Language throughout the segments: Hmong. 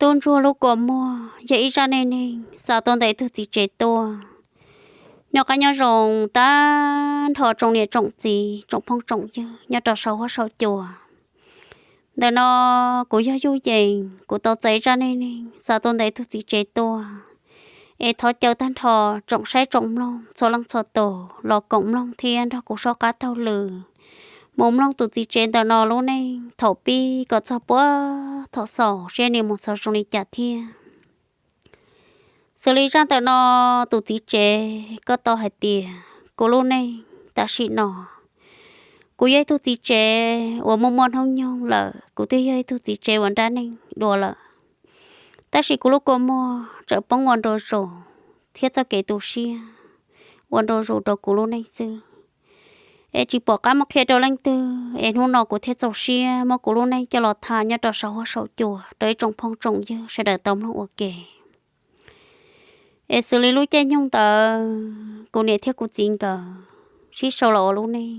Tub ntsuag lub kua muag yog ib zaj neej neeg xa tuaj ntawm ib tug txiv tsev tuaj. Noj qab nyob zoo tag nrho tsoom niam tsoom txiv tsoom phooj tsoom ywg nyob rau saum huab saum cua. Ntawm no kuv yog Yuj Yees, kuv tau txais ib zaj neej neeg xa tuaj ntawm ib tug txiv tsev tuaj. Es thov caw tag nrho tsoom saib tsoom mloog txhua leej txhua tus los koom mloog thiab nrog kuv soj qab taug lw mus mloog tus txiv tsev ntawm no lub neej thaum pib kom txog puag thaum xaus seb nws mus xaus zoo li cas thiab. Xws li zaj ntawm no, tus txiv tsev koj tau hais tias kuv lub neej tam sim no, kuv yog ib tug txiv tsev uas muaj muaj hnub nyoog lawm, kuv twb yog ib tug txiv tsev uas nrab neeg dua lawm, tab sis kuv lub kua muag tseem poob ua ntu zus thiab txoj kev tu siab ua ntu zus rau kuv lub neej xwb. Es tsis pom qab muab qhia rau leej twg, es hnub no kuv thiaj txaus siab muab kuv lub neej coj los tham nyob rau saum huab saum cua rau ib tsoom phooj tsoom ywg sawv daws tau mloog ua ke. Es xws li lub caij nyoog ntawd kuv niam thiab kuv txiv nkawd sib sau los ua lub neej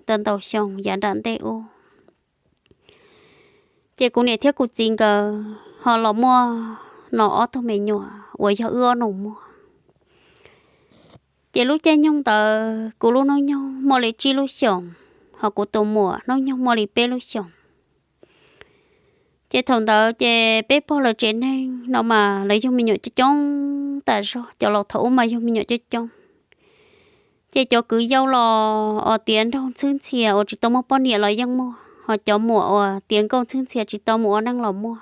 tau ntau xyoo yav nram ntej ub. Ces kuv niam thiab kuv txiv nkawd ho los muaj no ob tug me nyuam uas yog wb ob nus muag. Ces lub caij nyoog ntawd kuv lub hnub nyoog muaj li tsib lub xyoos, ho kuv tus muam hnub nyoog muaj li peb lub xyoos. Ces thaum ntawd ces peb pog lawv tsev neeg no mas lawv yug me nyuam coob coob tas zog, cov laus thaum ub mas yug me nyuam coob coob. Ces cov kwv yau los os tiav nraug ntxhwb ntxhias uas tsis tau muaj poj niam los yeej muaj, ho cov muam uas tiav nkauj ntxhwb ntxhias tsis tau mus ua neej los muaj,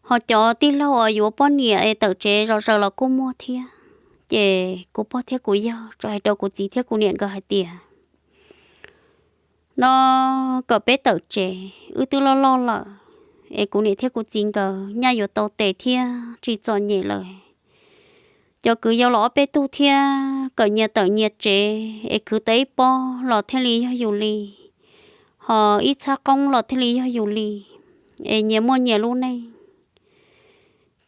ho cov tij laug uas yuav poj niam es tawm tsev zom zaws los kuj muaj thiab. Ces kuv pog thiab kuv yawg txawm hais rau kuv txiv thiab kuv niam nkawd hais tias, no kom peb tawm tsev, wb twb loj loj lawm, es kuv niam thiab kuv txiv nkawd nyaj yuav tau tes thiab tsis txom nyem lawm. Cov kwv yau los ob peb tug thiab kom nyias tawm nyias tsev es khwv tau ib pob los thiaj li yog yus li, ho ib txhab qoob los thiaj li yog yus li, es nyias muaj nyias lub neej.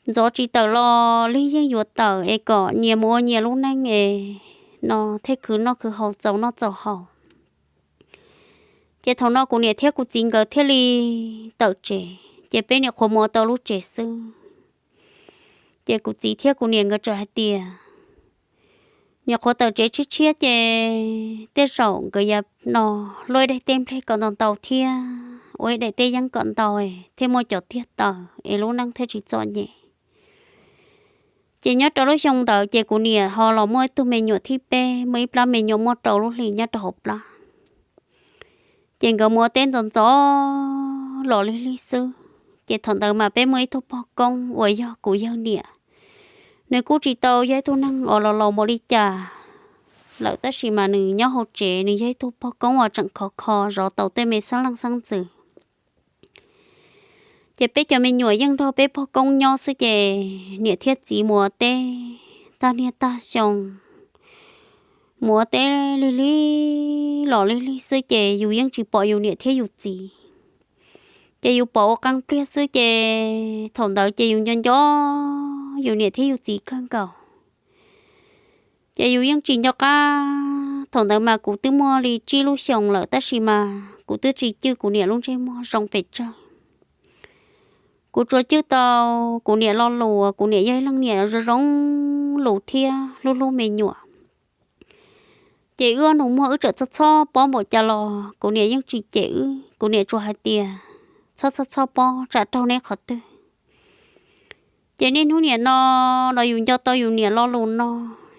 Ntxov tsis tawm los lig yeej yuav tawm es kom nyias mus ua nyias lub neej es no thiaj khwv noj khwv haus txaus noj txaus haus. Ces thaum no kuv niam thiab kuv txiv nkawd thiaj li tawm tsev, ces peb niam qhuav mus ua tau lub tsev xwb. Ces kuv txiv thiab kuv niam nkawd txawm hais tias, niam qhuav tawm tsev tshiab tshiab ces tej zaum nkawd yav no luaj ib daim teb nplej kom ntau ntau thiab ua ib daim teb yeeb kom ntau thiaj muaj cov tiag taws es lub neej thiaj tsis txom nyem. Ces nyob rau lub xyoo ntawd ces kuv niam ho los muaj ib tug me nyuam thib peb, muaj ib plab me nyuam muaj rau lub hlis nyob rau hauv plab. Ces nkawd mus ua teb ntxov ntxov los lig lig xwb, ces thaum ntawd mas peb muaj ib tug pog koob uas yog kuv yawg niam. Nws kuj tsis tau yog ib tug neeg uas los laus npaum li cas lawm, tab sis mas nws nyob hauv tsev, nws yog ib tug pog koob uas tseem khov kho zov tau tej me xeeb leej xeeb ntxwv. Ces peb cov me nyuam yeej nrog peb pog koob nyob xwb, ces niam thiab txiv mus ua teb tag niaj tag xyoo, mus ua teb lig lig los lig lig xwb, ces yus yeej tsis pom yus niam thiab yus txiv. Ces yus pom ua qee pliag xwb, ces thaum ntawd ces yus nco nco yus niam thiab yus txiv kawg nkaus. Ces yus yeej tsis nco qab, thaum ntawd mas kuv twb muaj li tsib lub xyoos lawm, tab sis mas kuv twb tsis cwj kuv niam lub ntsej muag zoo pes tsawg. Kuv tsuas cwj tau kuv niam lo lus, kuv niam yog ib leej niam zoo zoo lus thiab hlub hlub me nyuam. Ces wb ob nus muag wb txawm txhob txhob pob npaum cas los kuv niam yeej tsis cem wb, kuv niam tsuas hais tias, txhob txhob txhob pob, tsam raug neb qhov twg. Ces niaj hnub niam no los yus nco tau yus niam lo lus no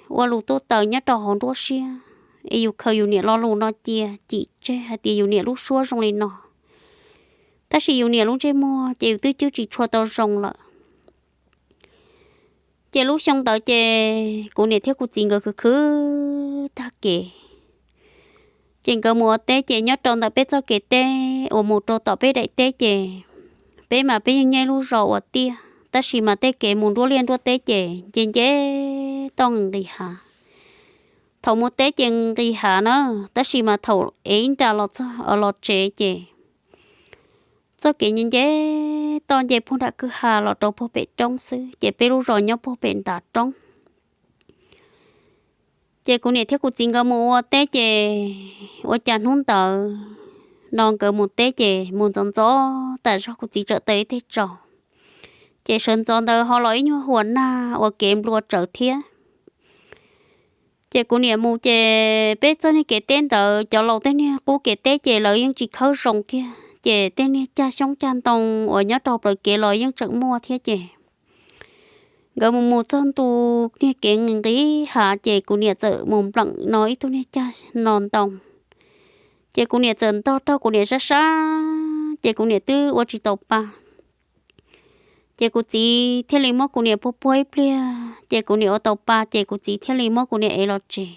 ua lus tuaj taws nyob rau hauv nruab siab, es yus khaws yus niam lo lus no cia cim tseg hais tias yus niam lub suab zoo li no, tab sis yus niam lub ntsej muag ces yus twb cwj tsis tshua tau zoo lawm. Ces lub xyoo ntawd ces kuv niam thiab kuv txiv nkawd khwv khwv tag kev, ces nkawd mus ua teb, ces nyob rau ntawm peb txoj kev teb uas mus rau tom peb daim teb, ces peb mas peb yeej nyob ib lub zos uas tiaj, tab sis mas tej kev mus nruab liaj nruab teb ces nce nce toj nqis hav. Thaum mus teb ces nqis hav na, tab sis mas thaum ev ib nra los txog los tsev ces txoj kev nce nce toj nce puag nram kwj ha los rau puag pem roob xwb, ces peb lub zos nyob puag pem ntav roob. Ces kuv niam thiab kuv txiv nkawd mus ua teb, ces ua cas hnub ntawd no nkawd mus teb ces mus ntxov ntxov tas zog, kuv txiv txawm taws ib teg tsaus, Ces sawv ntxov ntawd ho los ib nyuag huam nag ua kev nplua tsawv thiab. Ces kuv niam mus ces peb txoj niag kev teb ntawd cov laus tej niag qub kev teb ces lawv yeej tsis khawb zoo kiag ces tej niag cag xyoob cag ntoo uas nyob rau plawv kev los yeej tseem muaj thiab ces nkawd mus mus txog ntu niag kev nqis nqis hav ces kuv niam txawm mus npleem no ib tug niag cag no ntoo. Ces kuv niam txawm ntog raug kuv niam sab sab ces kuv niam twb ua tsis tau pa. Ces kuv txiv thiaj li muab kuv niam puag puag ib pliag ces kuv niam ua tau pa ces kuv txiv thiaj li muab kuv niam ev los tsev.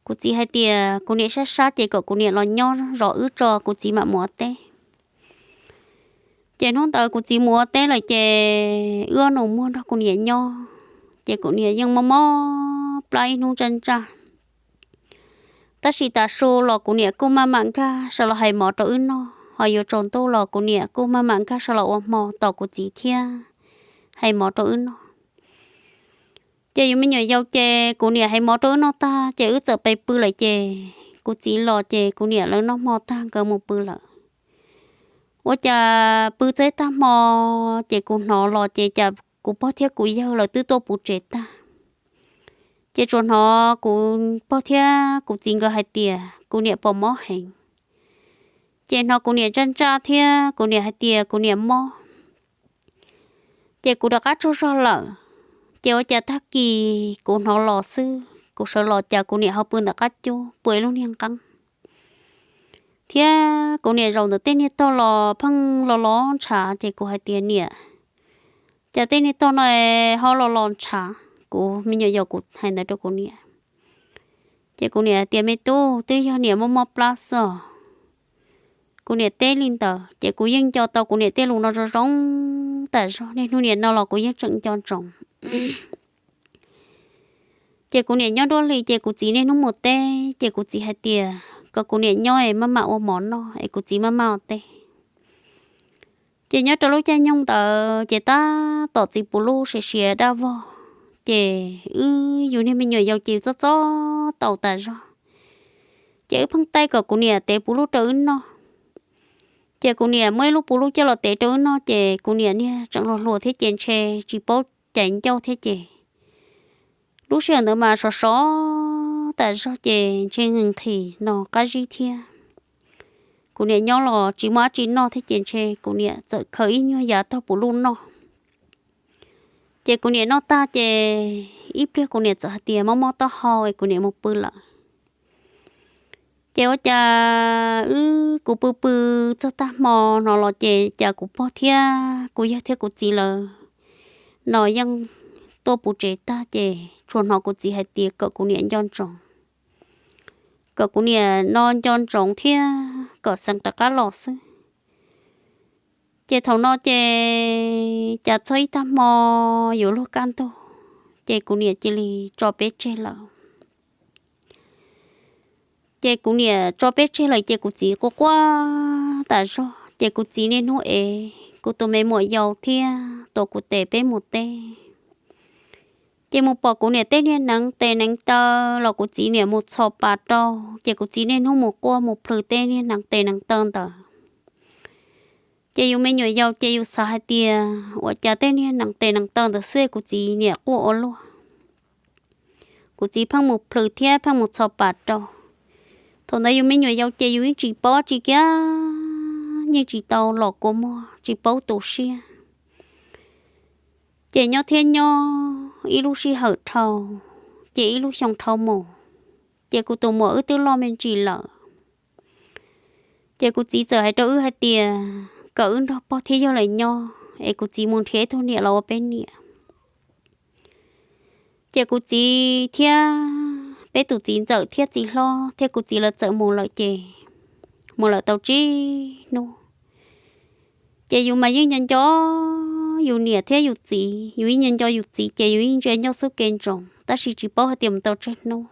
Kuv txiv hais tias kuv niam sab sab ces kom kuv niam los nyob zov wb tso kuv txiv mam mus ua teb. Ces hnub ntawd kuv txiv mus ua teb lawm ces wb ob nus muag nrog kuv niam nyob ces kuv niam yeej mob mob plab ib hnub ntsaj ntsaj. Tab sis tav su los kuv niam kuj maj mam nkag sawv los hais mov rau wb noj, ho yuav tsaus ntuj los kuv niam kuj maj mam nkag sawv los ua hmo tos kuv txiv thiab hais mov rau wb noj. Ces yus me nyuam yaus ces kuv niam hais mov rau wb noj tag ces wb txawm pais pw lawm ces kuv txiv los ces kuv niam lawv noj hmo tag nkawd mus pw lawm. Ua cas pw txog tag hmo ces kuv hnov los ces cas kuv pog thiab kuv yawg lawv twb tuaj puv tsev tag. Ces tsuas hnov kuv pog thiab kuv txiv nkawd hais tias kuv niam pom mob heev. Ces hnov kuv niam ntsaj ntsaj thiab kuv niam hais tias kuv niam mob. Ces kuv rov qab tsaug zog lawm. Ces ua cas tag kis kuv hnov los xwb kuv sawv los cas kuv niam ho pw ntawm qab cub pw ib lub niag nqeeb. Thiab kuv niam zaum ntawm tej niag tog los pheej los los ntshav ces kuv hais tias niam, cas tej niag tog no ho los los ntshav, kuv me nyuam yaus kuv hais ntawd rau kuv niam. Ces kuv niam hais tias me tub, twb yog niam mob mob plab xwb os. Kuv niam teb li ntawd ces kuv yeej nco tau kuv niam tej lus no zoo zoo tas zog, niaj hnub niam no los kuv yeej tseem nco ntsoov. Ces kuv niam nyob nruab hlis ces kuv txiv niaj hnub mus teb ces kuv txiv hais tias kom kuv niam nyob es maj mam ua mov noj es kuv txiv maj mam ua teb. Ces nyob rau lub caij nyoog ntawd ces tab tom txiv puv lub siav siav daj vog, ces wb yus niag me nyuam yaus ces yus txob txob tau tas zog. Ces wb pheej taij kom kuv niam tev puv lub rau wb noj. Ces kuv niam muab ib lub puv lub coj los tev rau wb noj ces kuv niam niag tseem hluas hluas thiab ces ntshe tsis paub caiv ncauj thiab ces lub sij hawm ntawd mas sov sov tas zog ces ntshe nqhis nqhis no qab zib thiab. Kuv niam nyob los tsis muaj dab tsi noj thiab ces ntshe kuv niam txawm khaws ib nyuag yav taug puv lub noj. Ces kuv niam noj tag ces ib pliag kuv niam txawm hais tias mob mob taub hau es kuv niam mus pw lawm. Ces ua cas wb kuv pw pw txog tag hmo no los ces cas kuv pog thiab kuv yawg thiab kuv txiv lawv no yeej tuaj puv tsev tag ces tsuas hnov kuv txiv hais tias kom kuv niam nco ntsoov, kom kuv niam no nco ntsoov thiab kom xeev rov qab los xwb. Ces thaum no ces cas txog ib tag hmo yuav luag kaj ntug, ces kuv niam cia li tso peb tseg lawm. Ces kuv niam tso peb tseg lawm ces kuv txiv quaj quaj tas zog ces kuv txiv niaj hnub ev kuv tus me muam yau thiab tuav kuv tes peb mus teb. Ces mus pom kuv niam tej niag hneev tes hneev taw los kuv txiv niam mus txhos pas rau ces kuv txiv niaj hnub mus quaj mus plhws tej niag hneev tes hneev taw ntawd. Ces yus me nyuam yaus ces yus xav hais tias ua cas tej niag hneev tes hneev taw ntawd xwb kuv txiv niam quaj ua luaj. Kuv txiv pheej mus plhws thiab pheej mus txhos pas rau. Thaum ntawd yus me nyuam yaus ces yus yeej tsis paub tsis kiag, yeej tsis tau los kua muag tsis paub tu siab. Ces nyob thiab nyob ib lub sij hawm dhau, ces ib lub xyoo dhau mus, ces kuv tus muam wb twb loj me ntsis lawm. Ces kuv txiv txawm hais rau wb hais tias kom wb nrog pog thiab yawg lawv nyob es kuv txiv mus nrhiav ib tug niam los ua peb niam. Ces kuv txiv thiab peb tus txiv ntxawm thiab txiv hlob thiab kuv txiv lawv txawm mus lawm ces mus lawm tau tsib hnub. Ces yus mas yeej nco nco yus niam thiab yus txiv, yus yeej nco nco yus txiv ces yus yeej ntsia ncauj xub ke ntsoov tab sis tsis paub hais tias mus tau tsawg hnub.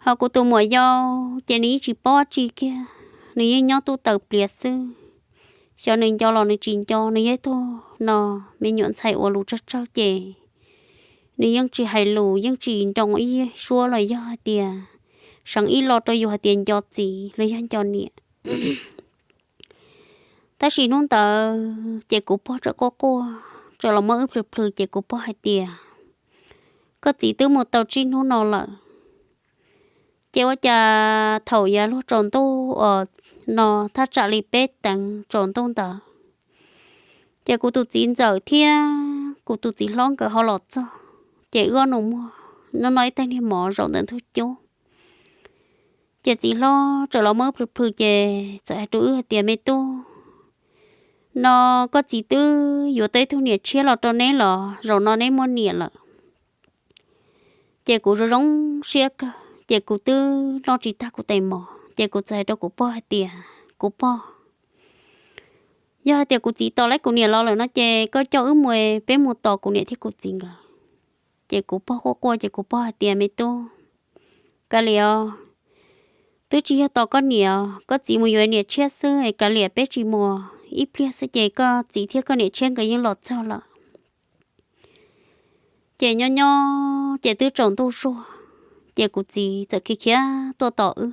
Ho kuv tus muam yau ces nws yeej tsis paub tsi kiag, nws yeej nyob tub taws pliav xwb. Xyov nws nco los nws tsis nco, nws yog ib tug no me nyuam ntxhais uas lus tsawg tsawg ces nws yeej tsis hais lus yeej tsis nroo ib suab los yog hais tias seev ib lo rau yus hais tias nco txiv los yog nco niam. Tab sis hnub ntawd ces kuv pog txawm quaj quaj rov los muab wb plhws plhws ces kuv pog hais tias, koj txiv twb mus tau tsib hnub no lawm. Ces ua cas thaum yav luag tsaus ntuj os, no thaj tsam li peb teev tsaus ntuj ntawd, ces kuv tus txiv ntxawm thiab kuv tus txiv hlob nkawd ho los txog, ces wb ob nus muag noj noj ib tais niag mov zaum ntawm ntug cub. Ces txiv hlob txawm los muab wb plhws plhws ces txawm hais rau wb hais tias, me tub, no koj txiv twb yuav tau ib tug niam tshiab los rau neb los zaum no neb muaj niam lawm. Ces kuv zoo zoo siab kawg ces kuv twb noj tsis tag kuv tais mov ces kuv txawm hais rau kuv pog hais tias, kuv pog, yog hais tias kuv txiv tos lawv kuv niam los lawm no ces koj coj wb mus, peb mus tos kuv niam thiab kuv txiv nkawd. Ces kuv pog quaj quaj ces kuv pog hais tias, me tub, kav liam os, twb tsis yog tos koj niam, koj txiv mus yuav niam tshiab xwb es kav liam peb tsis mus, ib pliag xwb ces koj txiv thiab koj niam tshiab nkawd yeej los txog lawm. Ces nyob nyob ces twb tsaus ntuj zuag, ces kuv txiv txawm khiav khiav tuaj tos wb.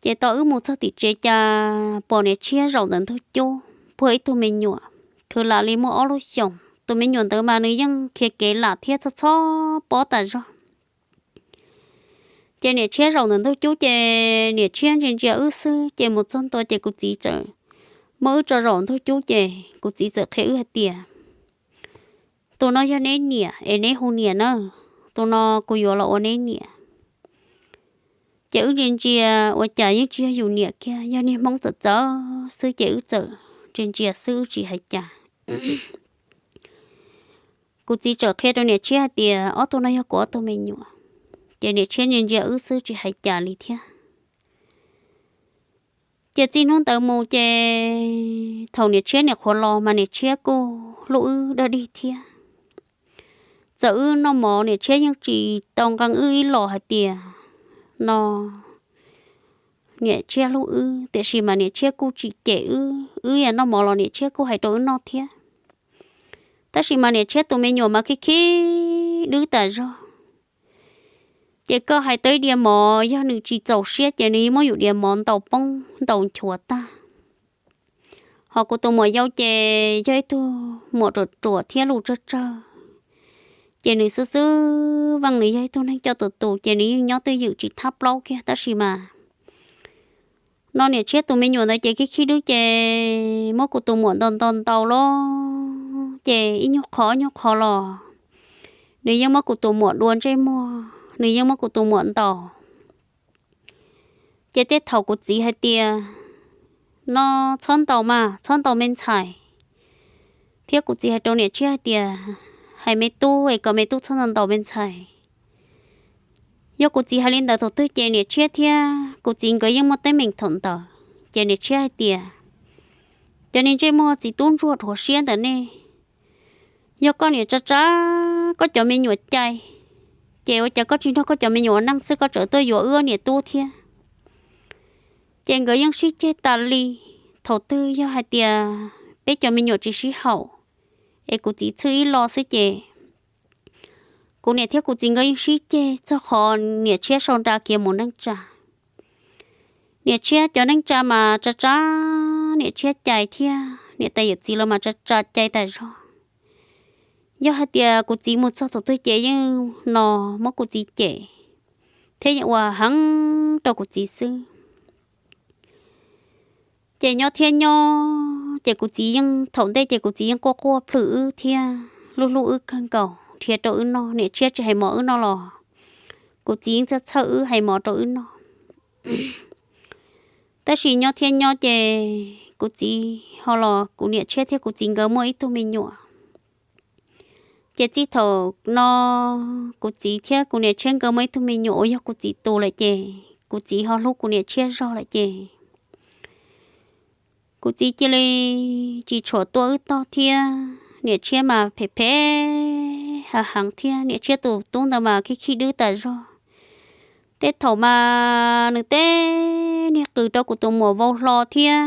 Ces tos wb mus txog tim tsev cas pom niam tshiab zaum ntawm ntug cub puag ib tug me nyuam, khwv lam li muaj ob lub xyoos. Tus me nyuam ntawd mas nws yeej khiav kev lam thiab txhob txhob pob tas zog. Ces niam tshiab zaum ntawm ntug cub ces niam tshiab ntsia ntsia wb xwb ces mus txog ntua ces kuv txiv txawm muab wb tso zaum ntug cub ces kuv txiv txawm qhia wb hais tias, tus no yog neb niam es neb hu niam na, tus no kuv yuav los ua neb niam. Ces wb ntsia ntsia ua cas yeej tsis yog yus niam kiag, yog niag Hmoob txawv txawv xwb ces wb txawm ntsia ntsia xwb wb tsis hais cas. Kuv txiv txawm qhia rau niam tshiab hais tias, ob tug no yog kuv ob tug me nyuam. Ces niam tshiab ntsia ntsia wb xwb tsis hais cas li thiab. Ces txij hnub ntawd mus ces thaum niam tshiab niam qhuav los mas niam tshiab kuj hlub wb dog dig thiab. Txawm wb noj mov niam tshiab yeej tsis tau nqee wb ib los hais tias no niam tshiab hlub wb, tiam sis mas niam tshiab kuj tsis cem wb, wb yog noj mov los niam tshiab kuj hais rau wb noj thiab. Tab sis mas niam tshiab tus me nyuam mas khib khib dwb tas zog. Ces koj hais tau ib diav mov yog nws tsis txaus siab ces nws yeej muab yus diav mov ntaus poob ntaus nchuav tag. Ho kuv tus muam yau ces yog ib tug muam ruam ruam thiab lus tsawg tsawg, ces nws xwb xwb vaj nws yog ib tug neeg coj tus tus ces nws yeej nyob twj ywm tsis thab plaub kiag tab sis mas no niam tshiab tus me nyuam ntawd ces khib khib dwb ces muab kuv tus muam ntaus ntaus ntaus los ces ib nyuag qho ib nyuag qho los nws yeej muab kuv tus muam dua ntsej muag, nws yeej muab kuv tus muam ntaus. Ces tej thaum kuv txiv hais tias no txhob ntaus mas txhob ntaus me ntxhais, thiab kuv txiv hais rau niam tshiab hais tias hais me tub es kom me tub txhob ntaus ntaus me ntxhais. Yog kuv txiv hais li ntawd thaum twg ces niam tshiab thiab kuv txiv nkawd yeej muaj teeb meem thaum ntawd ces niam tshiab hais tias cov niag ntsej muag txiv tub ntsuag dhuav siab ntawm nej, yog koj niam tsa tsa koj cov me nyuam cai, ces ua cas koj tsis nrog koj cov me nyuam ua neej xwb koj tseem tuaj yuav wb niam tub thiab. Ces nkawd yeej sib ceg tas li. Thaum twg yog hais tias peb cov me nyuam tsis sib haum es kuv txiv txhwj ib lo xwb ces kuv niam thiab kuv txiv nkawd yeej sib ceg txog qhov niam tshiab sau nra kiag mus neej tsa. Niam tshiab cov neej tsa mas tsa tsa niam tshiab cai thiab niam tais yawm txiv lawv mas tsa tsa cai tas zog. Yog hais tias kuv txiv mus txog thaum twg ces yeej no muab kuv txiv cem thiab yeej ua heev rau kuv txiv xwb. Ces nyob thiab nyob ces kuv txiv yeej thaum ntej ces kuv txiv yeej quaj quaj plhws wb thiab hlub hlub wb kawg nkaus nrhiav rau wb noj, niam tshiab tsis hais mov wb noj los kuv txiv yeej txhawj txhawj wb hais mov rau wb noj. Tab sis nyob thiab nyob ces kuv txiv ho los kuv niam tshiab thiab kuv txiv nkawd muaj ib tug me nyuam. Ces txij thaum no kuv txiv thiab kuv niam tshiab nkawd muaj ib tug me nyuam uas yog kuv txiv tus lawm ces kuv txiv ho hlub kuv niam tshiab zog lawm ces kuv txiv cia li tsis tshua tuaj wb tog thiab. Niam tshiab mas phem phem heev heev thiab niam tshiab tus tub ntawd mas khib khib dwb tas zog. Tej thaum mas nws tej niag qws rau kuv tus muam vau hlo thiab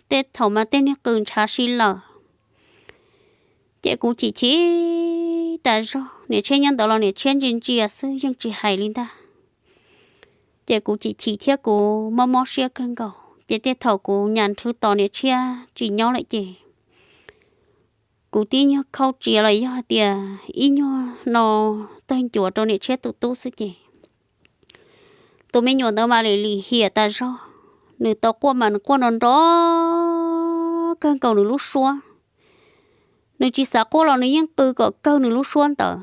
tej thaum mas tej niag qws ntshav si lawm. Ces kuv chim chim tas zog, niam tshiab nyob ntawd los niam tshiab ntsia ntsia xwb yeej tsis hais li ntag. Ces kuv chim chim thiab kuv mob mob siab kawg nkaus ces tej thaum kuv nyas nrhw tos niam tshiab tsis nyob lawm ces tus tib nyuag khau tsiav los yog hais tias ib nyuag no tawg ncuav rau niam tshiab tus tub xwb ces tus me nyuam ntawd mas lim lim hiam tas zog. Nws tau quaj mas nws quaj nrov nrov kawg nkaus nws lub suab. Nws tsis xav quaj los nws yeej qw kom kawg nws lub suab ntawd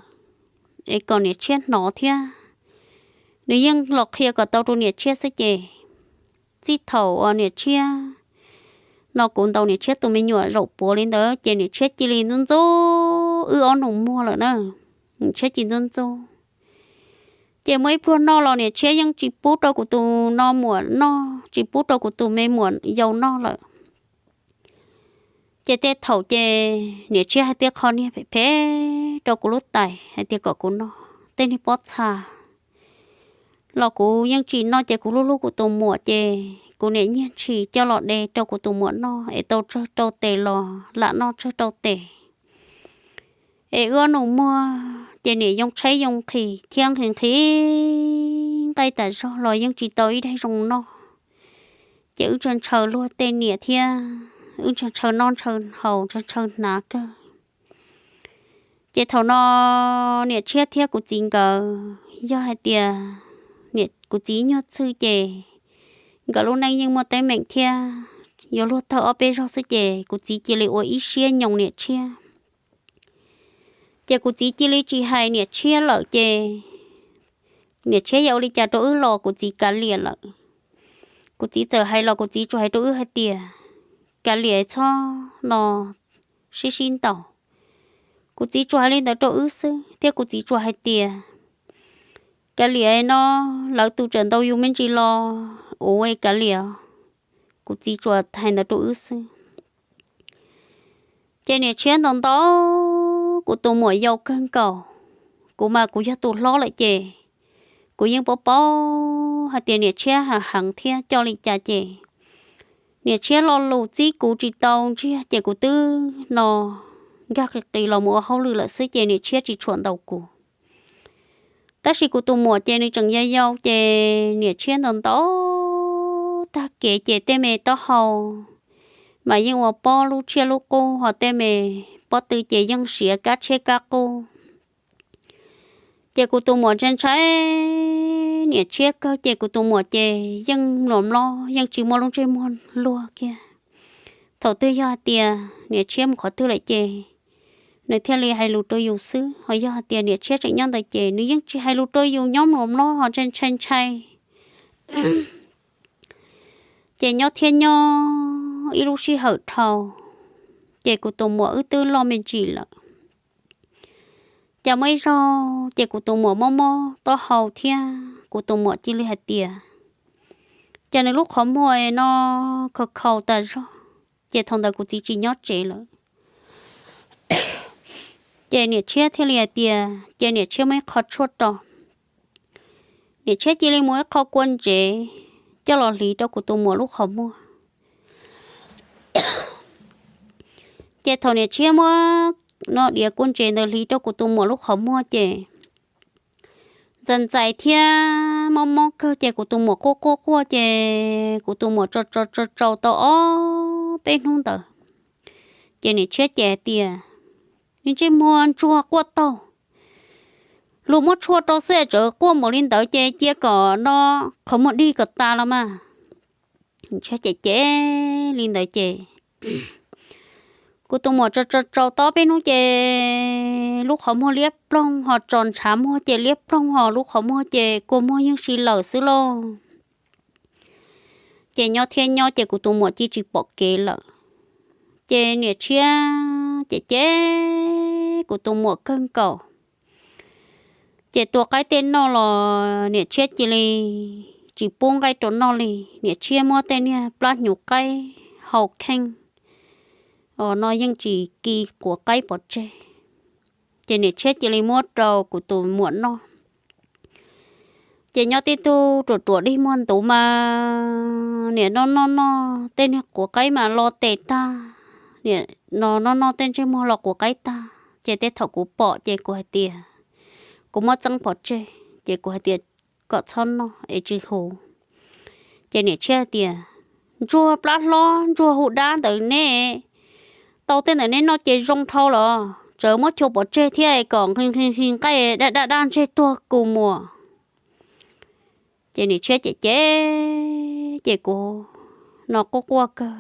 es kom niam tshiab hnov thiab. Nws yeej los qhia kom tau rau niam tshiab xwb ces txij thaum uas niam tshiab no kuv ntaus niam tshiab tus me nyuam zaum puav li ntawd ces niam tshiab cia li ntxub ntxub wb ob nus muag lawm na. Niam tshiab cia li ntxub ntxub. Ces muaj ib pluag noj los niam tshiab yeej tsis pub rau kuv tus no muam noj, tsis pub rau kuv tus me muam yau noj lawm. Ces tej thaum ces niam tshiab hais tias qho niag phem phem rau kuv lub tais hais tias kom kuv noj tej niag pob txha los kuv yeej tsis noj ces kuv hlub hlub kuv tus muam ces kuv niam nyiag ntshis coj los de rau kuv tus muam noj es tau tsawg rau tes los lam noj tsawg rau tes. Es wb ob nus muag ces niam yoo tshaib yoo nqhis thiab nqhis nqhis nqaij tas zog los yeej tsis tau ib daig zoo noj. Ces wb ntshaw ntshaw luag tej niam thiab wb ntshaw ntshaw noj ntshaw haus ntshaw ntshaw hnav kawg. Ces thaum no niam tshiab thiab kuv txiv nkawd yog hais tias kuv txiv ib nyuag txhwj ces nkawd lub neej yeej muaj teeb meem thiab yuav luag tawg ob peb zaug xwb ces kuv txiv cia li ua ib siab nyoos niam tshiab. Ces kuv txiv cia li tsis hais niam tshiab lawm ces niam tshiab yog ua li cas rau wb los kuv txiv kav liam lawm. Kuv txiv txawm hais los kuv txiv tsuas hais rau wb hais tias kav liam txhob no sib sib ntaus. Kuv txiv tsuas hais li ntawd rau wb xwb thiab kuv txiv tsuas hais tias kav liam no lawv tus tseem ntaus yus me ntsis los ua kav liam. Kuv txiv tsuas hais ntawd rau wb xwb. Ces niam tshiab ntaus ntaus kuv tus muam yau kawg nkaus. Kuv mas kuv yog tus hlob lawm ces kuv yeej paub paub hais tias niam tshiab heev heev thiab coj li cas ces niam tshiab lo lus txib kuv tsis tau ntsiag ces kuv twb no nkag qis qis los mus ua hauj lwm lawm xwb ces niam tshiab tsis tshua ntaus kuv. Tab sis kuv tus muam ces nws tseem yau yau ces niam tshiab ntaus ntaus tag kev ces tej me taub hau mas yeej ua pob lub tsiaj lub qub ho tej me pob tw ces yeej siav kab tshiab kab qub. Ces kuv tus muam ntshai ntshai niam tshiab kawg ces kuv tus muam ces yeej mluas mlob yeej tsis muaj lub ntsej muag luag kiag. Thaum twg yog hais tias niam tshiab mus qhov twg lawm ces nws thiaj li hais lus rau yus xwb, ho yog hais tias niam tshiab tseem nyob ntawd ces nws yeej tsis hais lus rau yus, nyob mluas mlob ho ntshai ntshai ntshai. Ces nyob thiab nyob ib lub sij hawm dhau, ces kuv tus muam wb twb loj me ntsis lawm. Ces muaj ib zaug ces kuv tus muam mob mob taub hau thiab kuv tus muam cia li hais tias, ces nws lub qhov muag no khaus khaus tas zog, ces thaum ntawd kuv txiv tsis nyob tsev lawm. Ces niam tshiab thiaj li hais tias ces niam tshiab muab ib qho tshuaj rau. Niam tshiab cia li muab ib qho kua ntsev coj los hliv rau kuv tus muam lub qhov muag. Ces thaum niam tshiab muab no diav kua ntsev ntawd hliv rau kuv tus muam lub qhov muag ces ntxais ntxais thiab mob mob kawg ces kuv tus muam quaj quaj quaj ces kuv tus muam tsaus tsaus tsaus tsaus tau ob peb hnub ntawd. Ces niam tshiab ces hais tias, nws ntsej muag ntsuag quaj taug, luag muab tshuaj rau xwb es tseem quaj npaum li ntawd ces cia kom no qhov muag dig kom tas los mas. Niam tshiab ces cem li ntawd ces kuv tus muam tsaus tsaus tsaus tau ob peb hnub ces lub qhov muag liab ploog ho tso ntshav muag ces liab ploog ho lub qhov muag ces kua muag yeej si lawm xwb lauj. Ces nyob thiab nyob ces kuv tus muam cia tsis pom kev lawm. Ces niam tshiab ces cem kuv tus muam kawg nkaus. Ces tua qaib tej noj los niam tshiab cia li tsis pub nqaij rau noj li. Niam tshiab muab tej niag plab hnyuv qaib hau kheej, no yeej tsis ki quav qaib pov tseg. Ces niam tshiab cia li muab rau kuv tus muam noj. Ces nyob tib tug ruam ruam dig muag ntuv mas niam no noj noj tej niag quav qaib mas lo tes tag, niam no noj noj tej ntsej muag lo quav qaib tag. Ces tej thaum kuv pom ces kuv hais tias, kuv muab txeeb pov tseg ces kuv hais tias kom txhob noj es tsis huv. Ces niam tshiab hais tias, ntsuag plab hlob ntsuag hu dab ntawd ne, tau tej ntawm nej noj ces zoo dhau los, tseem muab chua pov tseg thiab kom nqhis nqhis nqhis nqaij daj daj daj ntseg tuag kuv muam. Ces niam tshiab cem cem, ces kuv no quaj quaj kawg.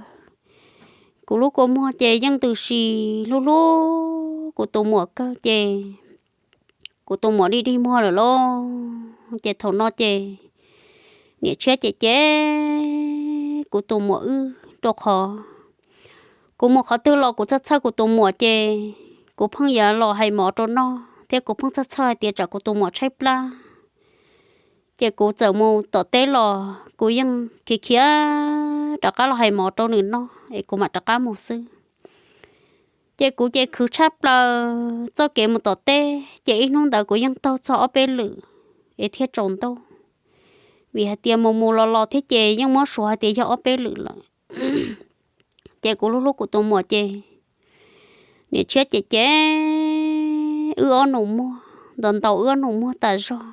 Kuv lub kua muag ces yeej ntws si, hlub hlub kuv tus muam kawg ces kuv tus muam dig dig muag lawm lauj. Ces thaum no ces niam tshiab cem cem kuv tus muam wb rau qhov kuv mus qhov twg los kuv txhawj txhawj kuv tus muam ces kuv pheej yuav los hais mov rau noj thiab kuv pheej txhawj txhawj hais tias tsam kuv tus muam tshaib plab. Ces kuv txawm mus tom teb los kuv yeej khiav khiav rov qab los hais mov rau nws noj es kuv mam rov qab mus xwb. Ces kuv ces khwv tshaj plaws txoj kev mus tom teb, ces ib hnub ntawd kuv yeej taug txog ob peb lwm es thiaj tsaus ntuj, vim hais tias mus mus los los thiab ces yeej muab suav hais tias yog ob peb lwm lawm. Ces kuv hlub hlub kuv tus muam ces niam tshiab cem cem wb ob nus muag, ntaus ntaus wb ob nus muag tas zog.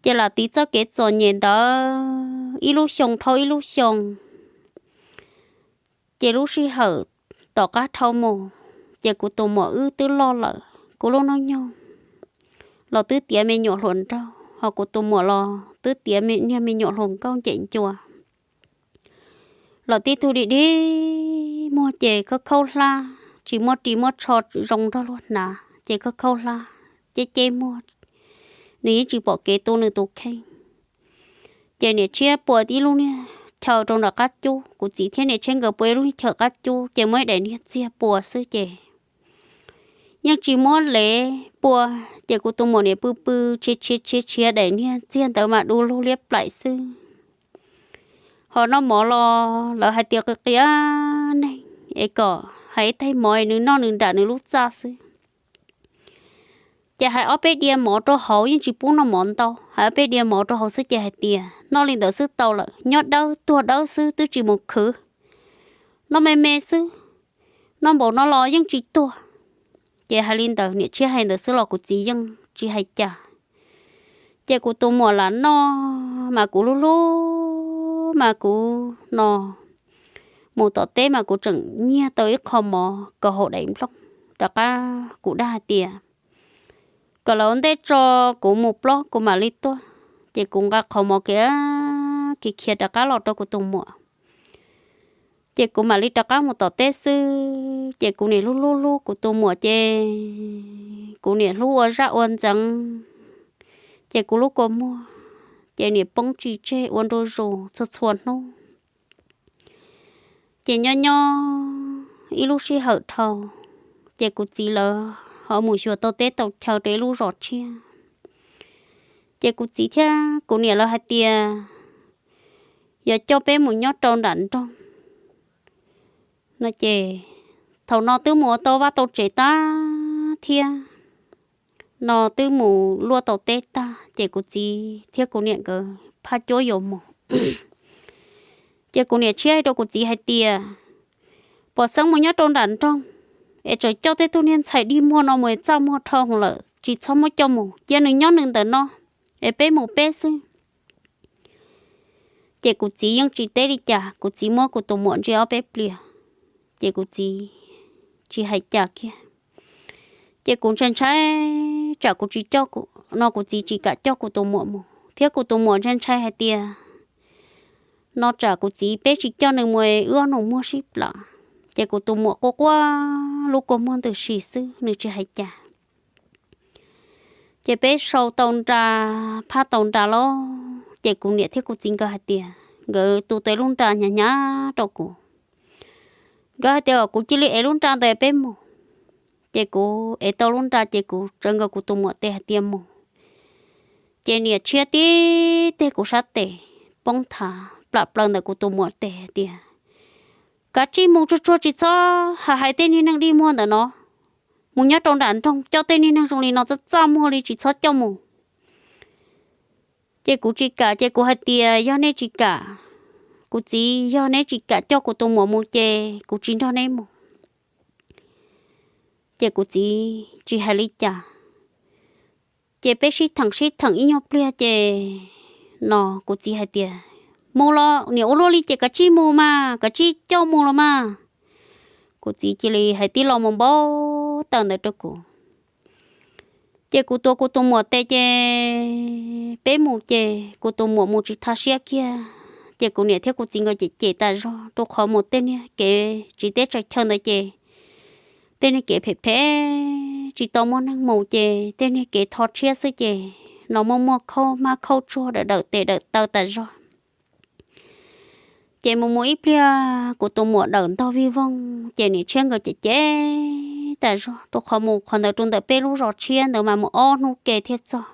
Ces lam tiv txoj kev txom nyem ntawd ib lub xyoo dhau ib lub xyoo. Ces lub sij hawm tom qab dhau mus, ces kuv tus muam wb twb loj lawm, kuv lub hnub nyoog los twb tiav me nyuam hluas nraug, ho kuv tus muam los twb tiav niag me nyuam hluas nkauj ncem ncua. Lawv tib tug dig dig muag ces khaub khaub hlab, tsis muaj ris muaj tsho zoo nrog luag hnav ces khaub khaub hlab, ceb ceb muag, nws yeej tsis pom kev tu nws tus kheej. Ces niam tshiab pua ib lub niag chaw rau nram qab cub, kuv txiv thiab niam tshiab nkawd pua ib lub niag chaw qab cub ces muaj ib daim niag txiag pua xwb ces yeej tsis muab lev pua. Ces kuv tus muam niam pw pw tshiav tshiav tshiav tshiav daim niag txiag ntawd mas du lug liab plaim xwb. Ho noj mov los lawv hais tias qia qia neeg es kom hais ib tais mov es nws noj nws nram nws lub txaj xwb. Ces hais ob peb diav mov rau hauv yeej tsis pub noj mov ntau, hais ob peb diav mov rau hauv xwb ces hais tias noj li ntawd xwb tau lawm, nyob dawb tuag dawb xwb twb tsis mus khwv, noj me me xwb, noj npaum no los yeej tsis tuag. Ces hais li ntawd niam tshiab hais ntawd xwb los kuv txiv yeej tsis hais cas. Ces kuv tus muam lam noj mas kuv hlub hlub mas kuv no mus tom teb mas kuv tseem nyiag tau ib qho mov kaus hau daim nplooj rov qab kuv dag hais tias kom lawv ua ntej tso, kuv mus plob kuv mam li tuaj. Ces kuv nqa qhov mov kiag khiav khiav rov qab los rau kuv tus muam. Ces kuv mam li rov qab mus tom teb xwb, ces kuv niam hlub hlub hlub kuv tus muam ces kuv niam hlub ua zaj ua ntxeev, ces kuv lub kua muag ces niam poob tsis tseg ua ntu zus txhua txhua hnub. Ces nyob nyob ib lub sij hawm dhau, ces kuv txiv lawv ho mus xyuas tau teb tau chaw rau ib lub zos tshiab. Ces kuv txiv thiab kuv niam lawv hais tias yog coj peb mus nyob rau nram nroog no ces thaum no twb mus ua tau vaj tau tsev tag thiab no twb mus luaj tau teb tag ces kuv txiv thiab kuv niam nkawd phaj cuab yuav mus. Ces kuv niam tshiab hais rau kuv txiv hais tias pom xeeb mus nyob rau nram nroog es tseem coj tej tug niag ntxhais dig muag no mus es txaj muag dhau lawm, tsis txhob muab coj mus, cia nws nyob nws ntawm no es peb mus peb xwb. Ces kuv txiv yeej tsis teb li cas, kuv txiv muab kuv tus muam ntsia ob peb pliag, ces kuv txiv tsis hais cas kiag. Ces kuv ntshai ntshai tsam kuv tsis coj, no kuv txiv tsis kam coj kuv tus muam mus, thiab kuv tus muam ntshai ntshai hais tias no tsam kuv txiv peb tsis coj nws mus wb ob nus muag sib plam, ces kuv tus muam quaj quaj lub kua muag ntws si xwb nws tsis hais cas. Ces peb sau tau nra, phaj tau nra lawm ces kuv niam thiab kuv txiv nkawd hais tias nkawd tu tau lub nra hnyav hnyav rau kuv. Nkawd hais tias kom kuv cia li ev lub nra ntawd peb mus. Ces kuv ev tau lub nra ces kuv tsawv nkaus kuv tus muam tes hais tias mus. Ces niam tshiab tib teg kuv sab tes poob thav plam plaws ntawm kuv tus muam tes hais tias kav tsij mus tsuag tsuag tsis txhob hais hais tej niag neeg dig muag ntawm no, mus nyob rau nram nroog coj tej niag neeg zoo li no txaj txaj muag li tsis txhob coj mus. Ces kuv tsis kam ces kuv hais tias yog nej tsis kam, kuv txiv yog neb tsis kam coj kuv tus muam mus ces kuv tsis nrog neb mus. Ces kuv txiv tsis hais li cas, ces peb sib theem sib theem ib nyuag pliag ces no kuv txiv hais tias mus los niam ua luaj li ces kav tsij mus mas, kav tsij coj mus los mas. Kuv txiv cia li hais tib lo mus npau taws ntawd rau kuv. Ces kuv tuav kuv tus muam tes ces peb mus ces kuv tus muam mus tsis thaj siab kiag. Ces kuv niam thiab kuv txiv nkawd cem cem tas zog rau qhov mus tej niag kev tsis teb tsaws chaw ntawd ces tej niag kev phem phem tsis tau muaj neeg mus ces tej niag kev tho tshiab xwb ces no muaj muaj khaub hmab khaub tsuag dawm dawm tes dawm taw tas zog. Ces mus mus ib pliag kuv tus muam dawm ntog vij voog ces niam tshiab nkawd cem cem tas zog rau qhov mus qhov ntawd rau ntawm peb lub zos tshiab ntawd mas mus ob hnub ke thiaj txog.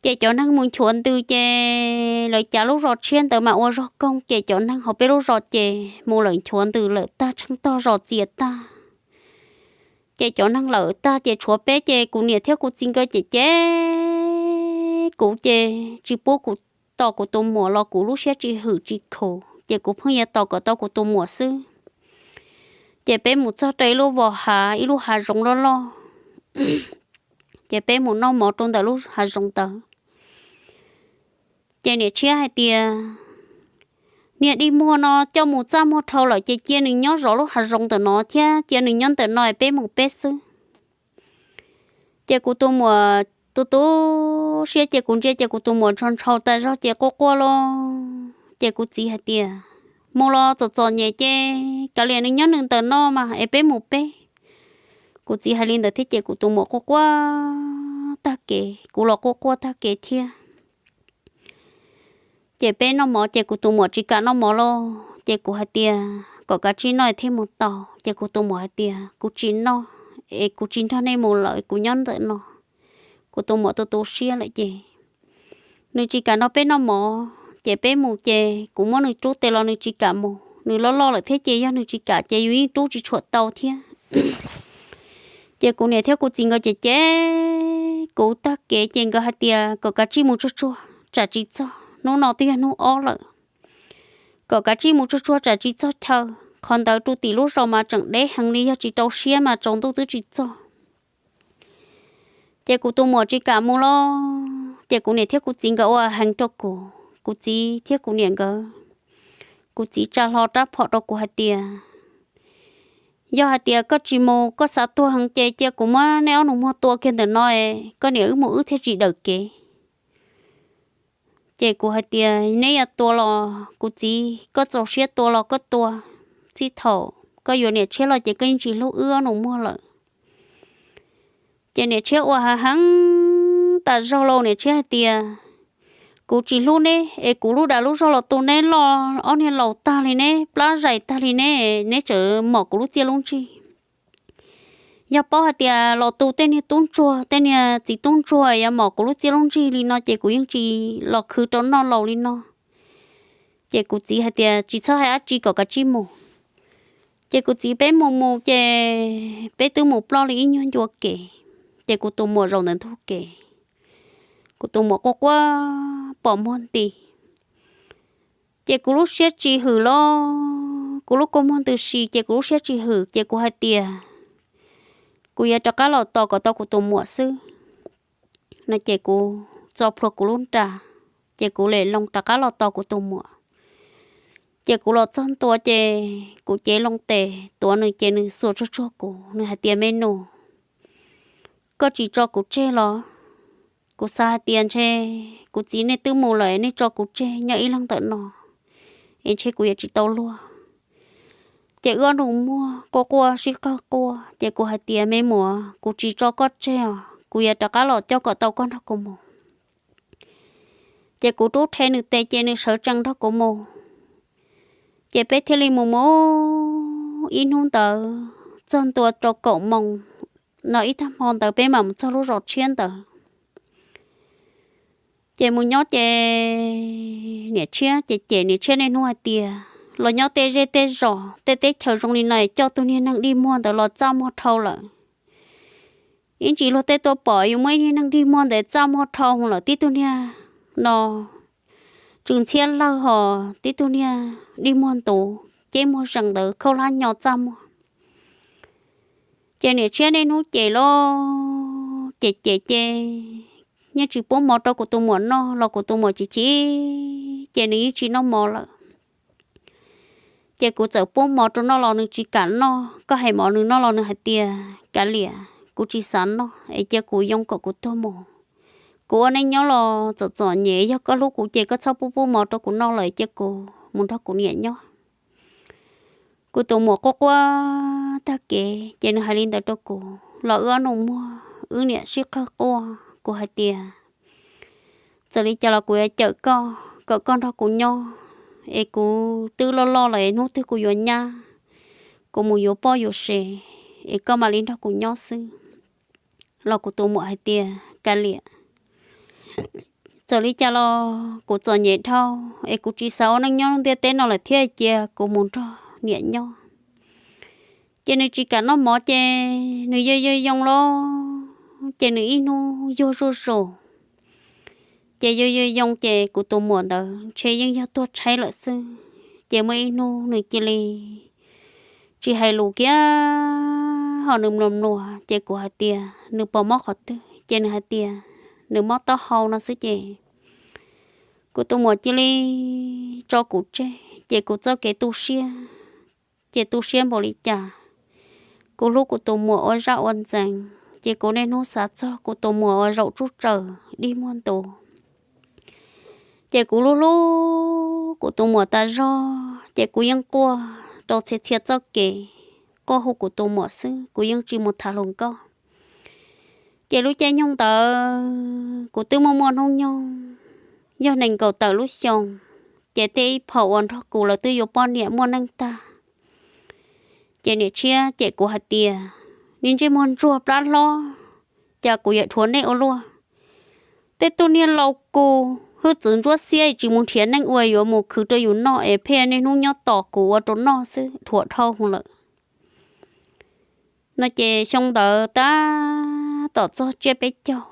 Ces cov neeg mus nchuav ntws ces lawv cav lub zos tshiab ntawd mas ua zog koog ces cov neeg hauv peb lub zos ces mus lawm nchuav ntws lawm tag tsheej tog zos txias tag. Ces cov neeg lawm tag ces tshuav peb ces kuv niam thiab kuv txiv nkawd cem cem kuv ces tsis pub kuv tos kuv tus muam los kuv lub siab tsis hwm tsis khuv ces kuv pheej yuav tos kom tau kuv tus muam xwb. Ces peb mus txog rau ib lub vos hav ib lub hav zoov loj loj, ces peb mus noj mov rau ntawm lub hav zoov ntawd. Ces niam tshiab hais tias, niag dig muag no coj mus txaj muag dhau lawm ces cia nws nyob zov lub hav zoov ntawm no thiab cia nws nyob ntawm no es peb mus peb xwb. Ces kuv tus muam tu tu siab ces kuv ntsia ces kuv tus muam ntshaus ntshaus tas zog ces quaj quaj los. Ces kuv txiv hais tias, mus los txom txom nyem ces kav liam nws nyob nws ntawm no mas es peb mus peb. Kuv txiv hais li ntawd thiab ces kuv tus muam quaj quaj tag kev, kuv los quaj quaj tag kev thiab. Ces peb noj mov ces kuv tus muam tsis kam noj mov lauj, ces kuv hais tias kom kav tsij noj thiaj mus tau, ces kuv tus muam hais tias kuv tsis noj es kuv tsis nrog nej mus lawm, kuv nyob ntawm no. Kuv tus muam tu tu siab lawm ces nws tsis kam nrog peb noj mov ces peb mus ces kuv muab nws rub tes los nws tsis kam mus, nws loj loj lawm thiab ces yog nws tsis kam ces yus yeej rub tsis tshua tau thiab. Ces kuv niam thiab kuv txiv nkawd cem cem kuv tag kev ces nkawd hais tias kom kav tsij mus tsuag tsuag tsam tsis txog, hnub no twb yog hnub ob lawm, kom kav tsij mus tsuag tsuag tsam tsis txog chaw, qhov ntawd rau tim lub zos mas tseem deb heev li, yog tsis rau siab mas tsaus ntuj twb tsis txog. Ces kuv tus muam tsis kam mus los, ces kuv niam thiab kuv txiv nkawd ua heev rau kuv, kuv txiv thiab kuv niam nkawd. Kuv txiv tsa hlo rab phom rau kuv hais tias, yog hais tias koj tsis mus koj xav tuag heev ces cia kuv muab nej ob nus muag tua kiag ntawm no es koj niam wb mus wb thiaj tsis dawm kev. Ces kuv hais tias neb yuav tua los kuv txiv, koj txaus siab tua los koj tua, txij thaum koj yuav niam tshiab los ces koj yeej tsis hlub wb ob nus muag lawm. Ces niam tshiab ua hav heev tas zog los niam tshiab hais tias, kuv tsis hlub neb es kuv lub dag lub zog los tu neb loj, ob niag laus tag li neb, plab zais tag li neb, neb tseem mom kuv lub txiaj lub ntsig. Yog paub hais tias los tu tej niag tub ntsuag tej niag txiv tub ntsuag yuav mom kuv lub txiaj lub ntsig li no ces kuv yeej tsis los khwv rau noj laus li no. Ces kuv txiv hais tias tsis txhob hais dab tsi kom kav tsij mus. Ces kuv txiv peb mus mus ces peb twb mus ploj li ib nyuag ncua kev, ces kuv tus muam zaum ntawm ntug kev, kuv tus muam quaj quaj pom muag nti. Ces kuv lub siab tsis hwm los kuv lub kua muag ntws si ces kuv lub siab tsis hwm ces kuv hais tias kuv yuav rov qab los tos kom tau kuv tus muam xwb no ces kuv txo plhuav kuv lub nra, ces kuv lem loo rov qab los tos kuv tus muam. Ces kuv los txog ntua ces kuv cev loo tes tuav nws ces nws xuas tsuag tsuag kuv, nws hais tias me nus, koj tsis tso kuv tseg los? Kuv xav hais tias ntshe kuv txiv nej twb mus lawm nej tso kuv tseg nyob ib leeg ntawm no es ntshe kuv yuav tsis tau luag. Ces wb ob nus muag quaj quaj sib qawg quaj ces kuv hais tias me muam, kuv tsis tso koj tseg os, kuv yuav rov qab los coj kom tau koj nrog kuv mus. Ces kuv rub rhe nws tes ces nws sawv tsees nrog kuv mus. Ces peb thiaj li mus mus ib hnub ntawd txog ntua rau kaum moos no ib tag hmo ntawd peb mam mus txog lub zos tshiab ntawd. Ces mus nyob ces niam tshiab ces cem niam tshiab niaj hnub hais tias los nyob tej zej tej zos tej teb chaws zoo li no es coj tus niag neeg dig muag ntawd los txaj muag dhau lawm. Ib ntsis luag tej tuaj pom yus muaj ib niag neeg dig muag ntawd txaj muag dhau lawm, tib tug niag no tsw ntxhiab lawg hos tib tug niag dig muag ntuv ceb muag zees ntawd khaub hlab nyo txaj muag. Ces niam tshiab niaj hnub cem los cem cem ces yeej tsis pub mov rau kuv tus muam noj los kuv tus muam chim chim ces nws yeej tsis noj mov lawm. Ces kuv txawm pub mov rau noj los nws tsis kam noj, koj hais mov nws noj los nws hais tias, Kav liam, kuv tsis xav noj es cia kuv yoo kom kuv tuag mus. Kuv ua neej nyob los txom txom nyem, yog koj hlub kuv ces koj txhob pub pub mov rau kuv noj lawm, cia kuv mus nrog kuv niam nyob. Kuv tus muam quaj quaj tag kev ces nws hais li ntawd rau kuv los wb ob nus muag wb niam sib qawg quaj. Kuv hais tias, Txawm li cas los kuv yuav cawm koj kom koj nrog kuv nyob, es kuv twb loj loj lawm es hnub twg kuv yuav nyab, kuv mus yuav poj yuav sev, es koj mam li nrog kuv nyob xwb. Los kuv tus muam hais tias, Kav liam, txawm li cas los kuv txom nyem dhau, es kuv tsis xav ua neej nyob ntiaj teb no lawm thiab, cia kuv mus nrog niam nyob. Ces nws tsis kam noj mov ces nws yog yog yoo los, ces nws ib hnub yuag zuj zus. Ces yog yog yoo ces kuv tus muam ntawd ntshe yeej yog tuag tshaib lawm xwb. Ces muaj ib hnub nws cia li tsis hais lus kiag, ho nws mluas mluas ces kuv hais tias, Nws puas mob qhov twg? Ces nws hais tias, Nws mob taub hau no xwb. Ces kuv tus muam cia li tso kuv tseg, ces kuv txoj kev tu siab ces tu siab npaum li cas. Kuv hlub kuv tus muam ua zaj ua ntxeev, ces kuv niaj hnub xav txog kuv tus muam uas zaum tsuj tsaws dig muag ntu. Ces kuv hlub hlub kuv tus muam tas zog, ces kuv yeej quaj rau txhia txhia txoj kev, quaj hu kuv tus muam xwb, kuv yeej tsis mus tham hluas nkauj. Ces lub caij nyoog ntawd kuv twb muaj muaj hnub nyoog, yog nees nkaum tawm lub xyoo, ces tej ib phaum uas nrog kuv lawv twb yuav poj niam muaj neej tag. Ces niam tshiab ces kuv hais tias, Niag ntsej muag ntsuag plab hlob, cas kuv yuav dhuav nej ua luaj? Tej tug niag laus kus hwj txwv ntsuab xiab tsis mus nrhiav neej ua yuav mus khwv rau yus noj es pheej niaj hnub nyob tos kuv ua rau noj xwb, dhuav dhau lawm. No ces xyoo ntawd tab tom txog tsiab peb caug,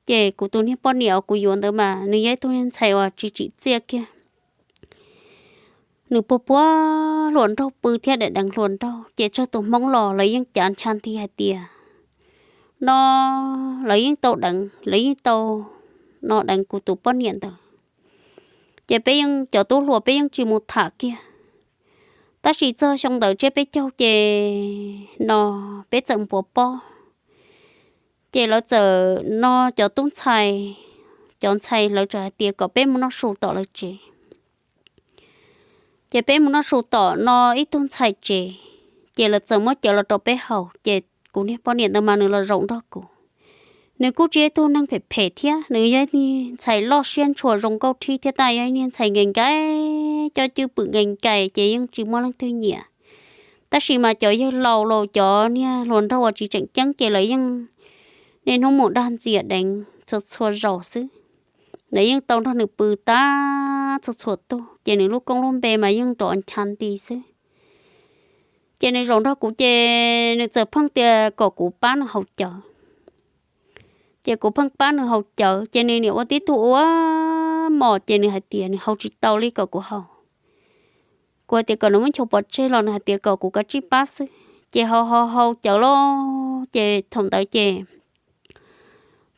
ces kuv tus niag poj niam uas kuv yuav ntawd mas nws yog ib tug niag ntxhais uas tsis tsim txiaj kiag. Nws puag puag hluas nraug pw thiab deev deev hluas nraug, ces tsawg tus hmoob los lawv yeej cav ncha nti hais tias, no lawv yeej tau deev, lawv yeej tau no deev kuv tus poj niam ntawd. Ces peb yeej cov tub hluas peb yeej tsis mus tham kiag. Tab sis txog xyoo ntawd tsiab peb caug ces no peb txawm npuav pob, ces lawv txawm no cov tub ntxhais, cov ntxhais lawv txawm hais tias kom peb mus noj su tom lawv tsev. Ces peb mus noj su tom no ib tug ntxhais tsev, ces lawv txawm muab cawv los rau peb haus. Ces kuv niag poj niam ntawd mas nws los zaum nrog kuv. Nws kuj tsis yog ib tug neeg phem phem thiab, nws yog ib niag ntxhais loj siab ntshua zoo nkauj thib thiab, tab yog ib niag ntxhais nkees nkees, cov cwj pwm nkees nkees ces yeej tsis muaj leej twg nyiam. Tab sis mas cov yawg laus los cov niag hluas nraug uas tsis tseem ceeb ces lawv yeej niaj hnub mus dag ntxias deev txhua txhua zaus xwb. Lawv yeej tau nrog nws pw tag txhua txhua tug, ces nws lub koob lub npe mas yeej rov ncha nti xwb. Ces nws zaum nrog kuv ces nws txawm pheej tias kom kuv pab nws haus cawv. Ces kuv pheej pab nws haus cawv, ces nws niam ua tib tug ua mos, ces nws hais tias nws haus tsis tau li kom kuv haus. Kuv hais tias kom nws muab nchos pov tseg los nws hais tias kom kuv kav tsij pab xwb. Ces haus haus haus cawv los, ces thaum ntawd ces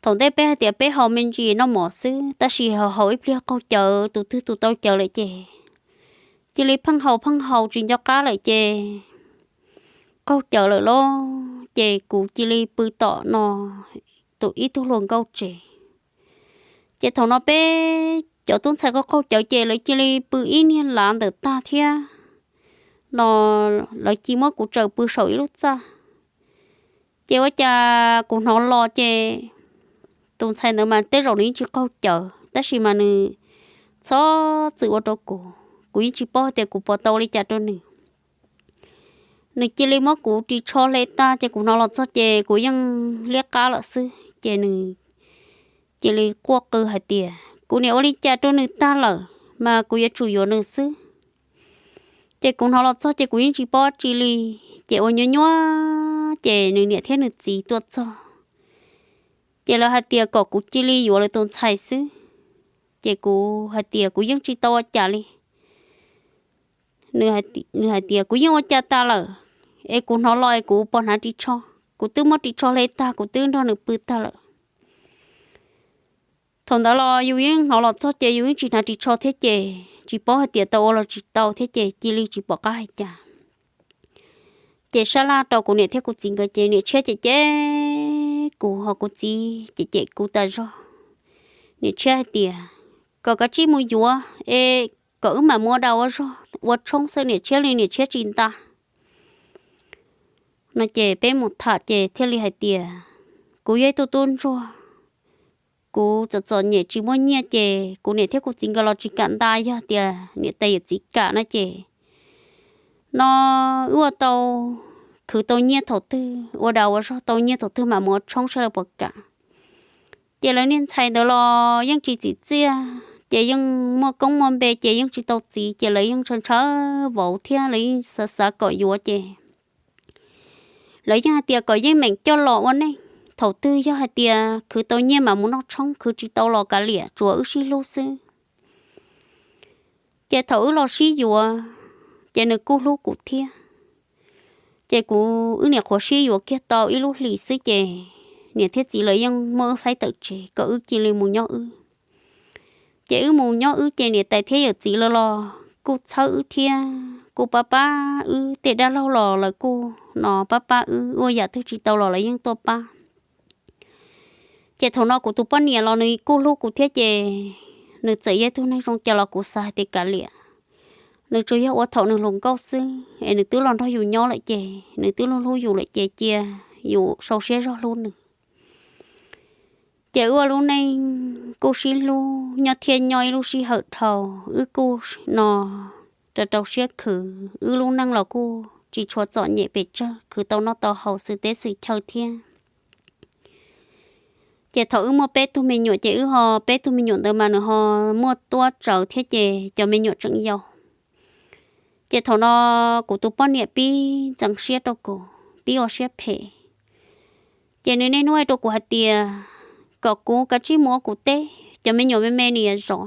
thaum ntej peb hais tias peb haus me ntsis noj mov xwb, tab sis haus haus ib pliag qaug cawv, tus twg tus tau cawv lawm ces cia li pheej haus pheej haus tsis nco qab lawm ces qaug cawv lawm lauj, ces kuv cia li pw tom no tus ib tug hluas nkauj tsev. Ces thaum no peb cov tub ntxhais qaug qaug cawv ces lawv cia li pw ib niag lav ntawm tag thiab no, lawv cia muab kuv tsaws pw saum ib lub txaj. Ces ua cas kuv hnov los ces tus ntxhais ntawd mas tej zaum nws yeej tsis qaug cawv, tab sis mas nws txhob txwm ua rau kuv, kuv yeej tsis paub tias kuv puas tau ua li cas rau nws. Nws cia li muab kuv ris tsho hle tag, ces kuv hnov los txog ces kuv yeej liab qab lawm xwb. Ces nws cia li quaj qw hais tias kuv niam ua li cas rau nws tag lawm, mas kuv yuav tsum yuav nws xwb. Ces kuv hnov los txog ces kuv yeej tsis paub tsi li, ces ua nyuaj nyuaj ces nws niam thiab nws txiv tuaj txog, ces lawv hais tias kom kuv cia li yuav lawv tus ntxhais xwb. Ces kuv hais tias kuv yeej tsis tau ua cas li. Nws hais tias kuv yeej ua cas tas lawm, es kuv hnov los es kuv puas hnav ris tsho. Kuv twb muab ris tsho hle tag, kuv twb nrog nws pw tag lawm. Thaum ntawd los yus yeej hnov los txog ces yus yeej tsis hnav ris tsho thiab ces tsis paub hais tias tau ua los tsis tau thiab ces cia li tsis pom qab hais cas. Ces sab laj rau kuv niam thiab kuv txiv nkawd ces niam tshiab cem cem kuv ho kuv txiv cem cem kuv tas zog. Niam tshiab hais tias kom kav tsij mus yuav es kom wb mam mus ua dag ua zog ua tshoob xwb, niam tshiab li niam tshiab tsis nta no ces peb mus tham ces thiaj li hais tias kuv yog ib tug tub ntsuag, kuv txom txom nyem tsis muaj nyiaj ces kuv niam thiab kuv txiv nkawd los tsis kam nta, yog tias niam tais yawm txiv kam no ces no wb ua tau, khwv tau nyiaj thaum twg ua dag ua zog tau nyiaj thaum twg mam mus ua tshoob saib lawv puas kam. Ces lawv niag ntxhais ntawd los yeej tsis txim txiaj ces yeej muaj koob muaj npe ces yeej tsis tau txiv ces lawv yeej ntshaw ntshaw vauv thiab lawv yeej xav xav kom yuav ces lawv yeej hais tias kom yeej meem coj los ua neej, thaum twg yog hais tias khwv tau nyiaj mam mus noj tshoob, khwv tsis tau los kav liam, tsuav wb sib hlub xwb. Ces thaum wb los sib yuav ces nws kuj hlub kuv thiab. Ces kuv wb niam qhuav sib yuav kiag tau ib lub hlis xwb ces niam thiab txiv lawv yeej muab wb faib tawm tsev kom wb cia li mus nyob wb. Ces wb mus nyob wb ces niam tais thiab yawm txiv lawv los kuj txhawb wb thiab kuj pab pab wb, tej dab laug los lawv kuj no pab pab wb, ua yam twg tsis tau los lawv yeej tuaj pab. Ces thaum no kuv tus poj niam los nws kuj hlub kuv thiab ces nws txawm yog ib tug neeg zoo cas los kuv xav hais tias kav liam, nws tsuas yog ua thaum nws hluas nkauj xwb es nws twb los nrog yus nyob lawm ces nws twb hlub hlub yus lawm ces cia yus sau siab zog hlub nws. Ces wb ua lub neej kuj sib hlub nyob thiaj nyob ib lub sij hawm dhau, wb kuj no rau rau siab khwv, wb lub neej los kuj tsis tshua txom nyem pes tsawg, khwv tau noj tau haus xwm teb xwm chaw thiab. Ces thaum wb muaj peb tug me nyuam ces wb ho peb tug me nyuam ntawd mas nws ho muaj tuab tsawv thiab ces cov me nyuam tseem yau. Ces thaum no kuv tus poj niam pib ntxeev siab rau kuv, pib ua siab phem. Ces nws niaj hnub hais rau kuv hais tias kom kuv kav tsij mus ua kuv teb, cov me nyuam me me nws yuav zov.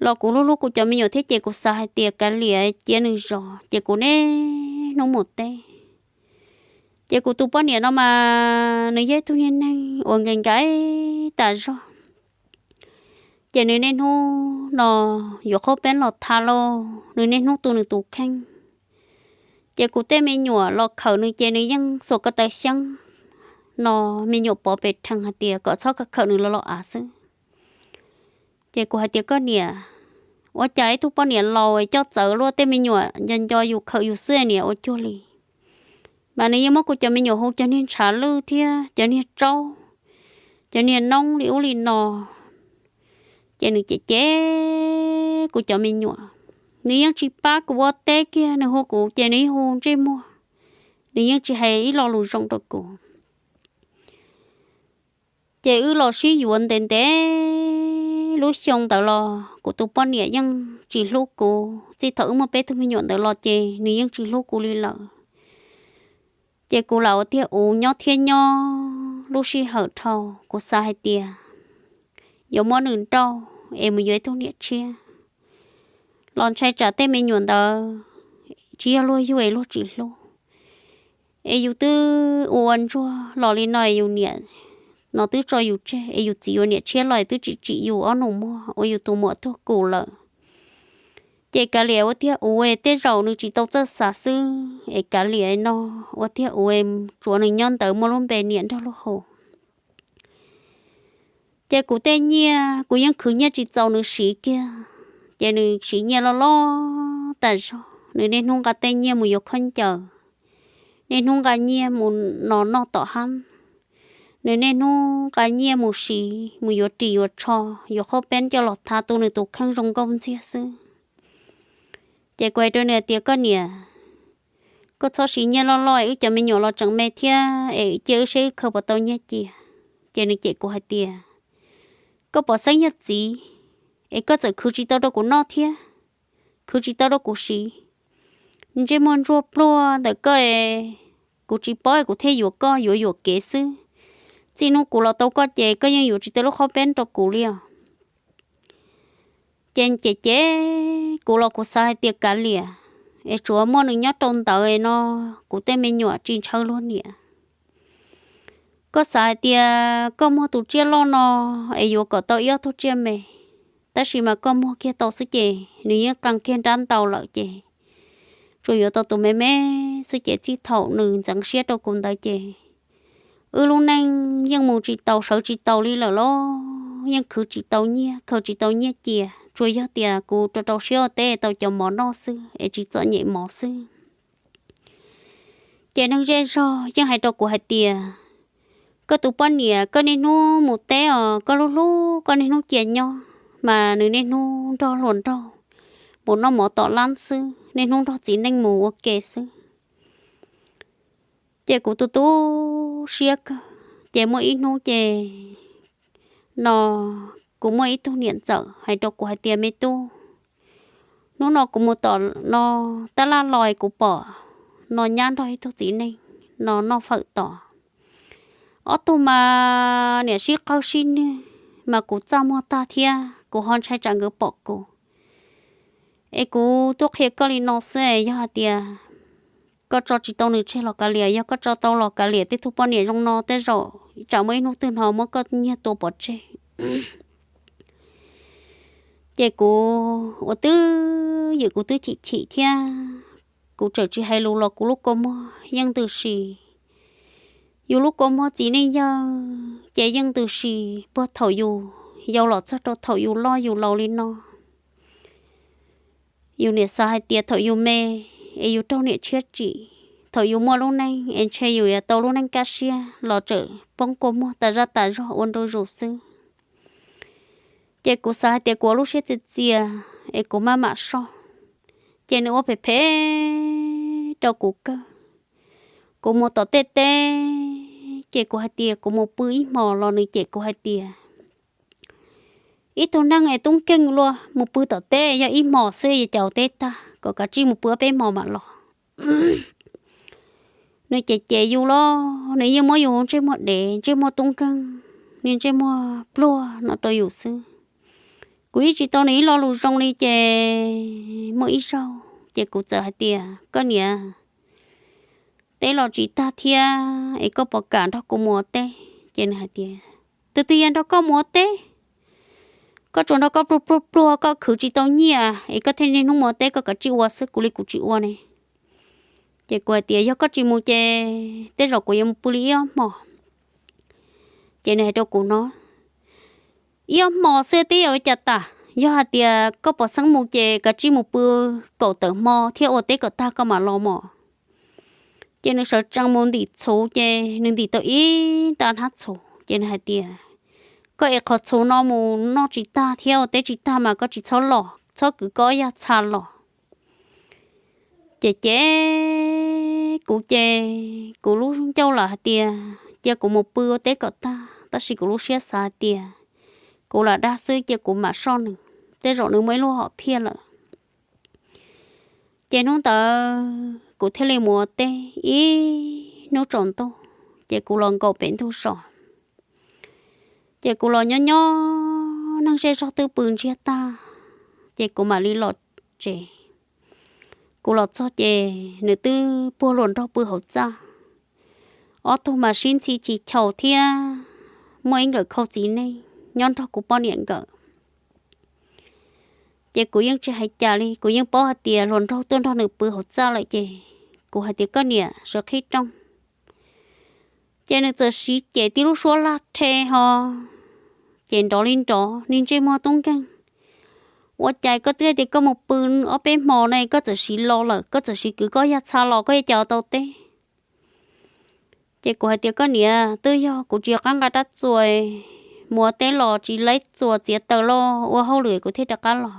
Los kuv hlub hlub kuv cov me nyuam thiab ces kuv xav hais tias kav liam cia nws zov, ces kuv niaj hnub mus teb. Ces kuv tus poj niam no mas nws yog ib tug niag neeg uas nkees nkees tas zog. Ces nws niaj hnub no yuav qhaub peeb los tha lauj, nws niaj hnub tu nws tus kheej. Ces kuv tej me nyuam los khawm nws ces nws yeej xuas ko taw xyeeb no, me nyuam pov pes rhees hais tias kom txhob khawm nws los los av xwb. Ces kuv hais tias koj niam, ua cas ib tug poj niam laus coj txawv luaj, tej me nyuam nco nco yus khawm yus xwb niam, ua cuag li. Mas nws yeej muab kuv cov me nyuam hu cov niag ntshav lwj thiab cov niag tsaub, cov niag noob li ub li no. Ces nws cem cem kuv cov me nyuam, nws yeej tsis pab kuv ua teb kiag, nws hu kuv ces nws yeej hu ntsej muag, nws yeej tsis hais ib lo lus zoo rau kuv. Ces wb los sib yuav ntev ntev lub xyoo ntawd los kuv tus poj niam yeej tsis hlub kuv, txij thaum wb muaj peb tug me nyuam ntawd los ces nws yeej tsis hlub kuv li lawm. Ces kuv lam ua tiag uv nyob thiab nyob lub sij hawm dhau, kuv xav hais tias yuav muab nws nrauj es mus yuav ib tug niam tshiab. Los ntshai tsam tej me nyuam ntawd tsis yog luag yug es luag tsis hlub, es yus twb ua ua ntsuag los li no es yus niam no twb tso yus tseg es yus txiv yuav niam tshiab los es twb tsis tsim yus ob nus muag ua yus tus muam tuag kus lawm. Ces kav liam ua tiag uv es tej zaum nws tsis tau txawj xav xwb es kav liam no ua tiag uv es tsuav nws nyob ntawd muaj lub npe niam nrog luag hu. Ces kuv tej nyiaj kuv yeej khwv nyiaj tsis txaus nws siv kiag, ces nws siv nyiaj loj loj tas zog, nws niaj hnub nqa tej nyiaj mus yuav khaub ncaws, niaj hnub nqa nyiaj mus no noj tom hab, nws niaj hnub nqa nyiaj mus siv mus yuav ris yuav tsho, yuav qhaub peeb coj los tha tu nws tus kheej zoo nkauj ntxiag xwb. Ces kuv hais rau nws hais tias koj niam, koj txhob siv nyiaj loj loj es wb cov me nyuam los tseem me thiab es cia wb seb wb khaws puas tau nyiaj cia. Ces nws cem kuv hais tias koj pom xeeb yog txiv es koj txawm khwv tsis tau rau kuv noj thiab khwv tsis tau rau kuv siv. Ntsej muag ntsuag pluag ntawm koj es kuv tsis paub es kuv thiaj yuav koj yuav yuam kev xwb. Txij hnub kuv los tau koj ces koj yeej yuav tsis tau lub qhaub peeb rau kuv li os. Ces cem cem kuv los kuv xav hais tias kav liam, es tsuav muaj nws nyob rau ntawd no, kuv tej me nyuam tsis ntshaw luag niam. Koj xav hais tias koj muag tus tsiaj loj no es yuav kom tau ib ob tug tsiaj me, Tab sis mas koj muag kiag tau xwb ces nws yeej qee kiag nrab ntau lawm ces tsuas yuav tau tus me me xwb ces txij thaum nws ntxeev siab rau kuv ntawd ces wb lub neej yeej mus tsis tau sawv tsis tau li lawm los yeej khwv tsis tau nyiaj khaws tsis tau nyiaj cia, tsuas yog tias kuv rau rau siab ua teb tau cov mov noj xwb es tsis txom nyem mov xwb. Ces neeg zej zog yeej hais rau kuv hais tias, koj tus poj niam koj niaj hnub mus teb os, koj hlub hlub koj niaj hnub cia nyob mas nws niaj hnub nrog hluas nraug mus noj mov tom lab xwb, niaj hnub nrog txiv neej mus ua ke xwb. Ces kuv tu tu siab kawg. Ces muaj ib hnub ces no kuv muaj ib tug niam ntxawm hais rau kuv hais tias, me tub, hnub no kuv mus tom no tab laj los kuv pom no nyab nrog ib tug txiv neej no noj fawm tod. Ob tug mas niam sib qawg sib nwj mas kuv txaj muag tag thiab kuv ho ntshai tsam nkawd pom kuv. Es kuv tuaj qhia koj li no xwb, yog hais tias koj tso tsis tau nws tseg los kav liam, yog koj tso tau los kav liam, tej tug poj niam zoo no tej zaum tsam muaj ib hnub twg no muab koj nyiag tua pov tseg. Ces kuv ua twb ywm, kuv twb chim chim thiab kuv tseem tsis hais lus los kuv lub kua muag yeej ntws si. Yus lub kua muag txiv neej yawg ces yeej ntws si puag thaum yus yau los txog rau thaum yus loj yus laus li no. Yus niam xav hais tias thaum yus me es yus raug niam tshiab tsim, thaum yus muaj lub neej es ntshe yus yuav tau lub neej kaj siab los tseem poob kua muag tas zaj tas zog ua ntu zus xwb. Ces kuv xav hais tias kuv ua lub siab txias txias es kuv maj mam soj. Ces nws ua phem phem rau kuv kawg. Kuv mus tom tej teb ces kuv hais tias kuv mus pw ib hmos los nws cem kuv hais tias, ib tug neeg es tub nkeeg luaj, mus pw tom teb yog ib hmos xwb yuav cas ua teb tag, kom kav tsij mus pw ob peb hmos mam los. Nws cem cem yus los nws yeej muab yus ntsej muag dev, ntsej muag tub nkeeg, niag ntsej muag pluag no rau yus xwb. Kuv yeej tsis tau nws ib lo lus zoo li ces muaj ib zaug ces kuv txawm hais tias, koj niam, teb los tsis tag thiab es koj puas kam nrog kuv mus ua teb? Ces nws hais tias, twg twg yog nrog koj mus ua teb? Koj tsuas nrog koj pluag pluag pluag, koj khwv tsis tau nyiaj es koj thiaj niaj hnub mus ua teb, koj kav tsij ua xwb, kuv li kuv tsis ua ne. Ces kuv hais tias yog koj tsis mus ces tej zaum kuv yuav mus pw li ib ob hmos. Ces nws hais rau kuv no, ib ob hmos xwb teb yuav ua cas tas, yog hais tias koj pom xeeb mus ces kav tsij mus pw kaum tawm hmo thiab ua teb kom tag koj mam los mos. Ces nws sawv tsees mus ntim txhuv ces nws ntim tau ib nta hnab txhuv ces nws hais tias, koj ev qhov txhuv no mus noj tsis tag thiab ua teb tsis tag mas koj tsis txhob los, txhob kwv koj yaj txha los. Ces ces kuv ces kuv lub ncauj lam hais tias cia kuv mus pw ua teb kom tag, tab sis kuv lub siab xav hais tias kuv lam dag xwb, cia kuv mam soj nws, tej zaum nws muaj ib lub hom phiaj lawm. Ces hnub ntawd kuv thiaj li mus ua teb ib hnub tsaus ntuj, ces kuv los nkaum pem ntug zos. Ces kuv los nyob nyob neeg zej zog twb pw ntsiag tag, ces kuv mam li los tsev. Kuv los txog ces nws twb puag hluas nraug pw hauv txaj, ob tug mas sib ntxhi chis chaus thiab muaj ib nkawm khau txiv neej nyob nrog kuv poj niam nkawd. Ces kuv yeej tsis hais cas li, kuv yeej paub hais tias hluas nraug tuaj nrog nws pw hauv txaj lawm ces kuv hais tias, koj niam, sawv qhib rooj. Ces nws txawm siv cem tib lub suab laj rhe ho, ces nrov li nrov, niag ntsej muag tub nkeeg. Ua cas koj twb tias koj mus pw ob peb hmo ne, koj txawm siv los lawm, koj txawm siv kwv koj yaj txha los, koj yuav cas tau teb? Ces kuv hais tias, koj niam, twb yog kuv tsis nco qab nqa rab txuas, mus ua teb los tsis laib txuas txiav taws los ua hauj lwm kuv thiaj rov qab los.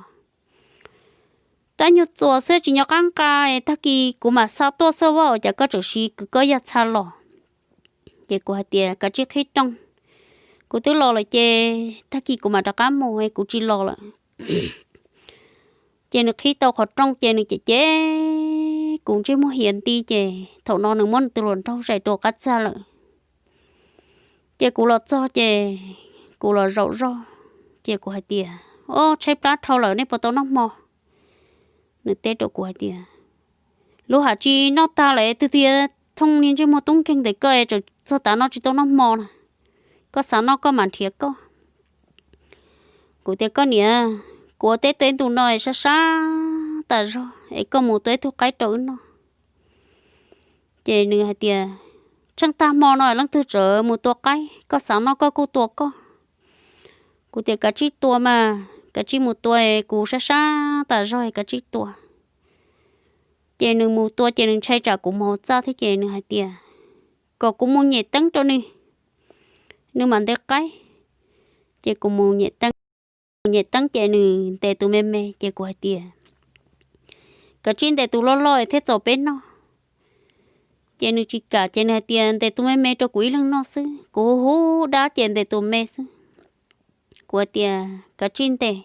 Rab nyuag txuas xwb tsis nco qab nqa, tag kis kuv mam xa tuaj xwb, ua cas koj tseem siv kwv koj yaj txha los? Ces kuv hais tias, kav tsij qhib rooj, kuv twb los lawm ces tag kis kuv mam rov qab mus, kuv tsis los lawm. Ces nws qhib tau qhov rooj ces nws cem cem kuv ntsej muag hiav nti, ces thaum no nws muab nws tus hluas nraug zais rau qab txaj lawm. Ces kuv los txog ces kuv los zaum zog, ces kuv hais tias, ob, tshaib plab dhau lawm, nej puas tau noj hmo? Nws teb rau kuv hais tias, lub ham tsis noj tag lawm, twb tias thooj niag ntsej muag tub nkeeg ntawm koj es txog tav no tsis tau noj hmo na. Koj xav noj koj mam nrhiav koj. Kuv tias, koj niam, kuv ua teb tau ib ntu no es sab sab tas zog es koj mus tua ib tug qaib rau wb noj. Ces nws hais tias, tsheej tag hmo no leej twg txawm mus tua qaib, koj xav noj koj kuj tua koj. Kuv tias, kav tsij tua mas, kav tsij mus tua, kuv sab sab tas zog es kav tsij tua. Ces nws mus tua ces nws ntshai tsam kuv mus hauv txaj thiab ces nws hais tias kom kuv mus nyem teeb rau nws, nws mam ntes qaib. Ces kuv mus nyem teeb, mus nyem teeb ces nws ntes tus me me ces kuv hais tias, kav tsij ntes tus loj loj thiaj txaus peb noj. Ces nws tsis kam ces nws hais tias, ntes tus me me rau kuv ib leeg noj xwb. Kuv hu hu dab ces ntes tus me xwb. Kuv hais tias, kav tsij ntes,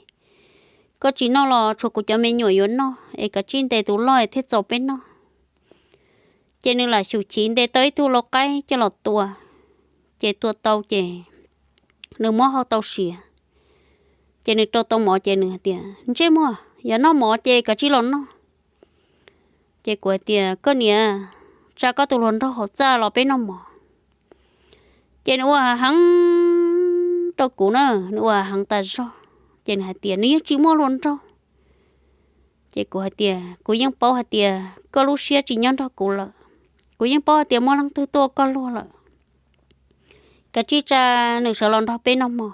koj tsis noj los tshuav kuv cov me nyuam yuav noj es kav tsij ntes tus loj thiaj txaus peb noj. Ces nws lam xyum chiv ntes tau ib tug lau qaib coj los tua. Ces tua tau ces nws muab hau tau siav. Ces nws rau tau mov ces nws hais tias, ntsej muag, yog noj mov ces kav tsij los noj. Ces kuv hais tias, koj niam, tsa koj tus hluas nraug hauv txaj los peb noj mov. Ces nws ua hav heev rau kuv na, nws ua hav heev tas zog. Ces nws hais tias nws yeej tsis muaj hluas nraug. Ces kuv hais tias, kuv yeej paub hais tias koj lub siab tsis nyob nrog kuv lawm. Kuv yeej paub hais tias muaj leej twg tuaj koj luag lawm. Kav tsij tsa nws sawv los nrog peb noj mov.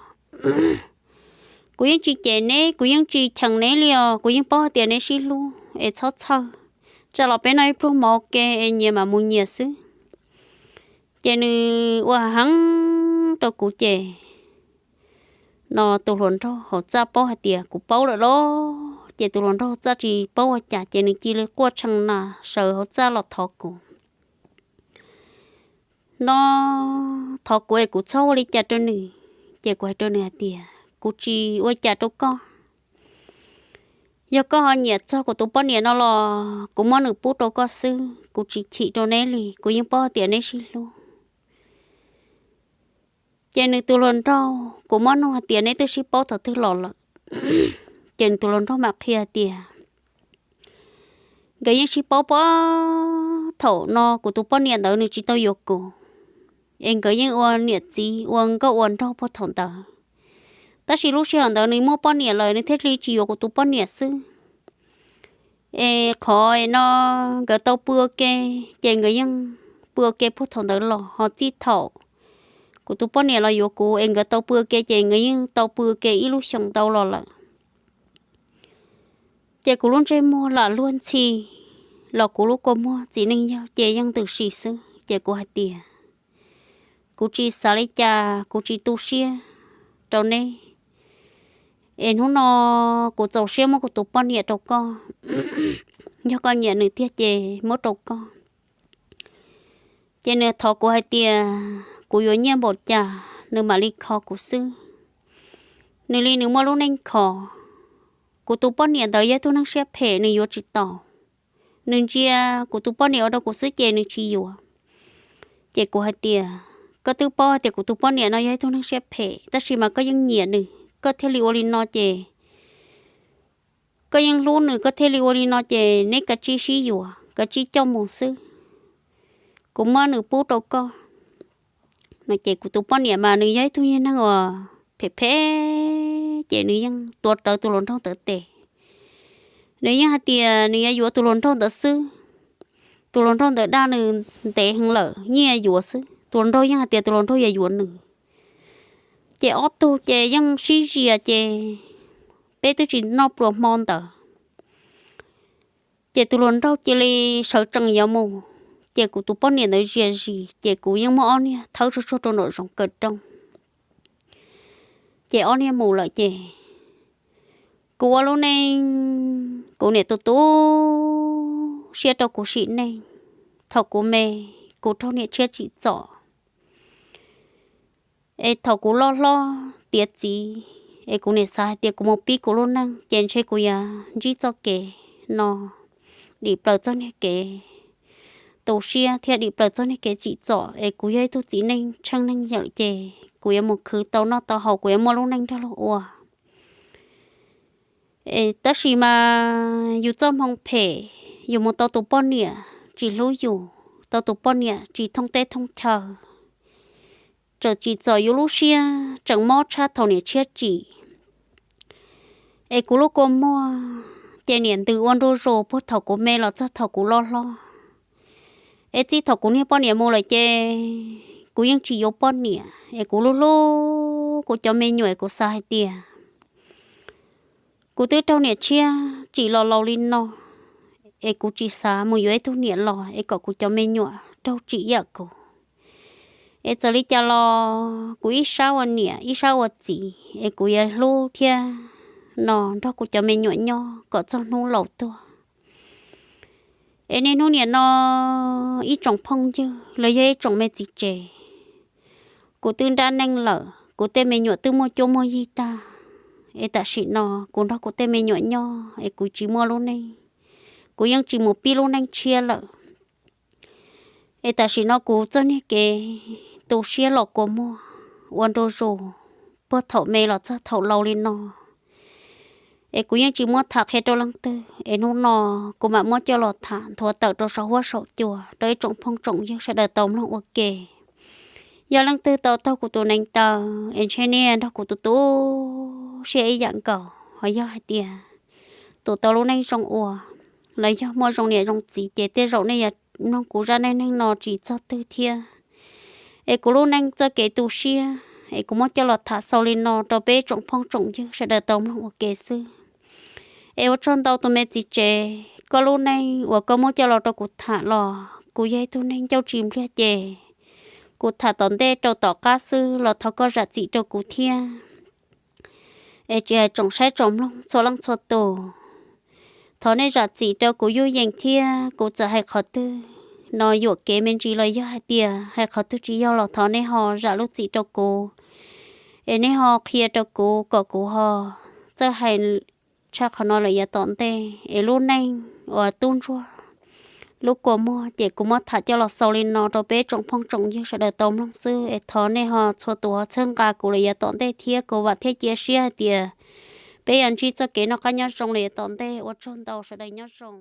Kuv yeej tsis cem neb, kuv yeej tsis cheem neb li os, kuv yeej paub hais tias neb sib hlub es txhob txhawj. Tsa los peb noj ib pluag mov ua ke es nyias mam mus nyias xwb. Ces nws ua hav heev rau kuv ces no tus hluas nraug hauv txaj paub hais tias kuv paub lawm los, ces tus hluas nraug hauv txaj tsis paub ua cas ces nws cia li quaj tshee nas sawv hauv txaj los thov kuv. No thov kuv es kuv txhob ua li cas rau nws. Ces kuv hais rau nws hais tias, kuv tsis ua cas rau koj. Yog koj ho nyiam txog kuv tus poj niam no los kuv muab nws pub rau koj xwb, kuv tsis chim rau neb li, kuv yeej paub hais tias neb sib hlub. Ces nws tus hluas nraug, kuv muab nug hais tias neb twb sib paub thaum twg los lawm. Ces nws tus hluas nraug mam qhia hais tias nkawd yeej sib paub puag thaum no kuv tus poj niam ntawd nws tsis tau yuav kuv, es nkawd yeej ua niam txiv ua nkauj ua nraug puag thaum ntawd. Tab sis lub sij hawm ntawd nws muaj poj niam lawm nws thiaj li tsis yuav kuv tus poj niam xwb. Es qhov no nkawd tau pw ua ke, ces nkawd yeej pw ua ke puag thaum ntawd los ho txij thaum kuv tus poj niam los yuav kuv es nkawd tau pw ua ke ces nkawd yeej tau pw ua ke ib lub xyoos ntau los lawm. Ces kuv lub ntsej muag lam luag ntxhi los kuv lub kua muag txiv neej yawg ces yeej ntws si xwb. Ces kuv hais tias, kuv tsis xav li cas, kuv tsis tu siab rau neb. Es hnub no kuv txaus siab muab kuv tus poj niam rau koj. Yog koj nyiam nws tiag ces muab rau koj. Ces nws thov kuv hais tias kuv yuav nyiaj npaum cas nws mam li kho kuv xwb. Nws li nws muaj lub neej kho. Kuv tus poj niam ntawd yog ib tug neeg siab phem, nws yuav tsis tau. Nws ntsia kuv tus poj niam ua rau kuv xwb ces nws tsis yuav. Ces kuv hais tias, koj twb paub hais tias kuv tus poj niam no yog ib tug neeg siab phem, tab sis mas koj yeej nyiam nws, koj thiaj li ua li no ces, koj yeej hlub nws koj thiaj li ua li no ces neb kav tsij sib yuav, kav tsij coj mus xwb. Kuv muab nws pub rau koj. No ces kuv tus poj niam mas nws yog ib tug neeg uas phem phem, ces nws yeej tuav rawv tus hluas nraug ntawd tes. Nws yeej hais tias nws yuav yuav tus hluas nraug ntawd xwb. Tus hluas nraug ntawd dag nws ntev heev lawm, yeej yuav yuav xwb. Tus hluas nraug yeej hais tias tus hluas nraug yuav yuav nws. Ces ob tug ces yeej sib zias ces peb twb tsis noj pluas hmo ntawd. Ces tus hluas nraug cia li sawv tsees yuav mus, ces kuv tus poj niam ntawd zias zis, ces kuv yeej muab ob niag thawb tsuag tsuag rau nraum zoov kaw rooj. Ces ob niag mus lawm ces kuv ua lub neej, kuv niam tu tu siab rau kuv sim neej. Thaum kuv me, kuv raug niam tshiab tsim txom. Es thaum kuv loj hlob tiav txiv, es kuv niam xav hais tias kuv mus pib kuv lub neej ces ntshe kuv yuav ntsib txoj kev no, dim plaws txoj niag kev tu siab thiab dim plaws txoj niag kev tsim txom, es kuv yog ib tug txiv neej tsheej neeg yawm ces kuv yuav mus khwv tau noj tau haus, kuv yuav muaj lub neej nrog luag ua. Tab sis mas yus txoj hmoo phem, yus mus tau tus poj niam tsis hlub yus, tau tus poj niam tsis thooj teb thooj chaw, tseem tsim txom yus lub siab, tseem mob tshaj thaum niam tshiab tsim. Es kuv lub kua muag ces niam ntws ua ntu zus puag thaum kuv me los txog thaum kuv loj hlob. Es txij thaum kuv niag poj niam mus lawm ces kuv yeej tsis yuav poj niam, es kuv hlub hlub kuv cov me nyuam es kuv xav hais tias kuv twb raug niam tshiab tsim los laus li no, es kuv tsis xav mus yuav ib tug niam los es kom kuv cov me nyuam raug tsim ib yam kuv. Es txawm li cas los kuv ib sab ua niam ib sab ua txiv es kuv yuav hlub thiab no nrog kuv cov me nyuam nyob kom txog hnub laus tuag. Es niaj hnub niam no ib tsoom phooj ywg los yog ib tsoom me txiv tsev, kuv twb nrab neej lawm, kuv tej me nyuam twb muaj cuab muaj yig tag, es tam sim no kuv nrog kuv tej me nyuam nyob es kuv tsis muaj lub neej, kuv yeej tsis mus pib lub neej tshiab lawm. Es tam sim no kuv txoj niag kev tu siab los kua muag ua ntu zus puag thaum me los txog thaum laus li no, es kuv yeej tsis muab tham qhia rau leej twg, es hnub no kuv mam muab coj los tham nthuav tawm rau saum huab saum cua rau ib tsoom phooj tsoom ywg sawv daws tau mloog ua ke. Yog leej twg tau taug kuv tus neev taw es ntshe nej nrog kuv tu tu siab ib yam nkaus, ho yog hais tias tus tau lub neej zoo ua los yog muaj zoo niam zoo txiv ces tej zaum nej yuav mloog kuv zaj neej neeg no tsis txog twg thiab. Es kuv lub neej txoj kev tu siab es kuv muab coj los tham xaus li no rau peb tsoom phooj tsoom ywg sawv daws tau mloog ua ke xwb. Es ua tsaug ntau tus me txiv tsev, koj lub neej uas koj muab coj los rau kuv tham los kuv yog ib tug neeg ncauj tsis npliag ces kuv tham tom ntej rau tom qab xwb los thov koj zam txim rau kuv thiab. Es tsis hais tsoom saib tsoom mloog txhua leej txhua tus, thov nej zam txim rau kuv yuj yees thiab kuv txawm hais qhov twg no yuam kev me ntsis los yog hais tias hais qhov twg tsis yog los thov nej ho zam lub txim rau kuv, es nej ho qhia rau kuv kom kuv ho txawj hais tshaj qhov no lawm yav tom ntej. Es lub neej uas tub ntsuag lub kua muag ces kuv muab tham coj los xaus li no rau peb tsoom phooj tsoom ywg sawv daws tau mloog xwb, es thov nej ho txhua tus ho txhawb nqa kuv lawm yav tom ntej thiab, kuv vam thiab cia siab hais tias peb yuav ntsib txoj kev noj qab nyob zoo lawm yav tom ntej. Ua tsaug ntau, sawv daws nyob zoo.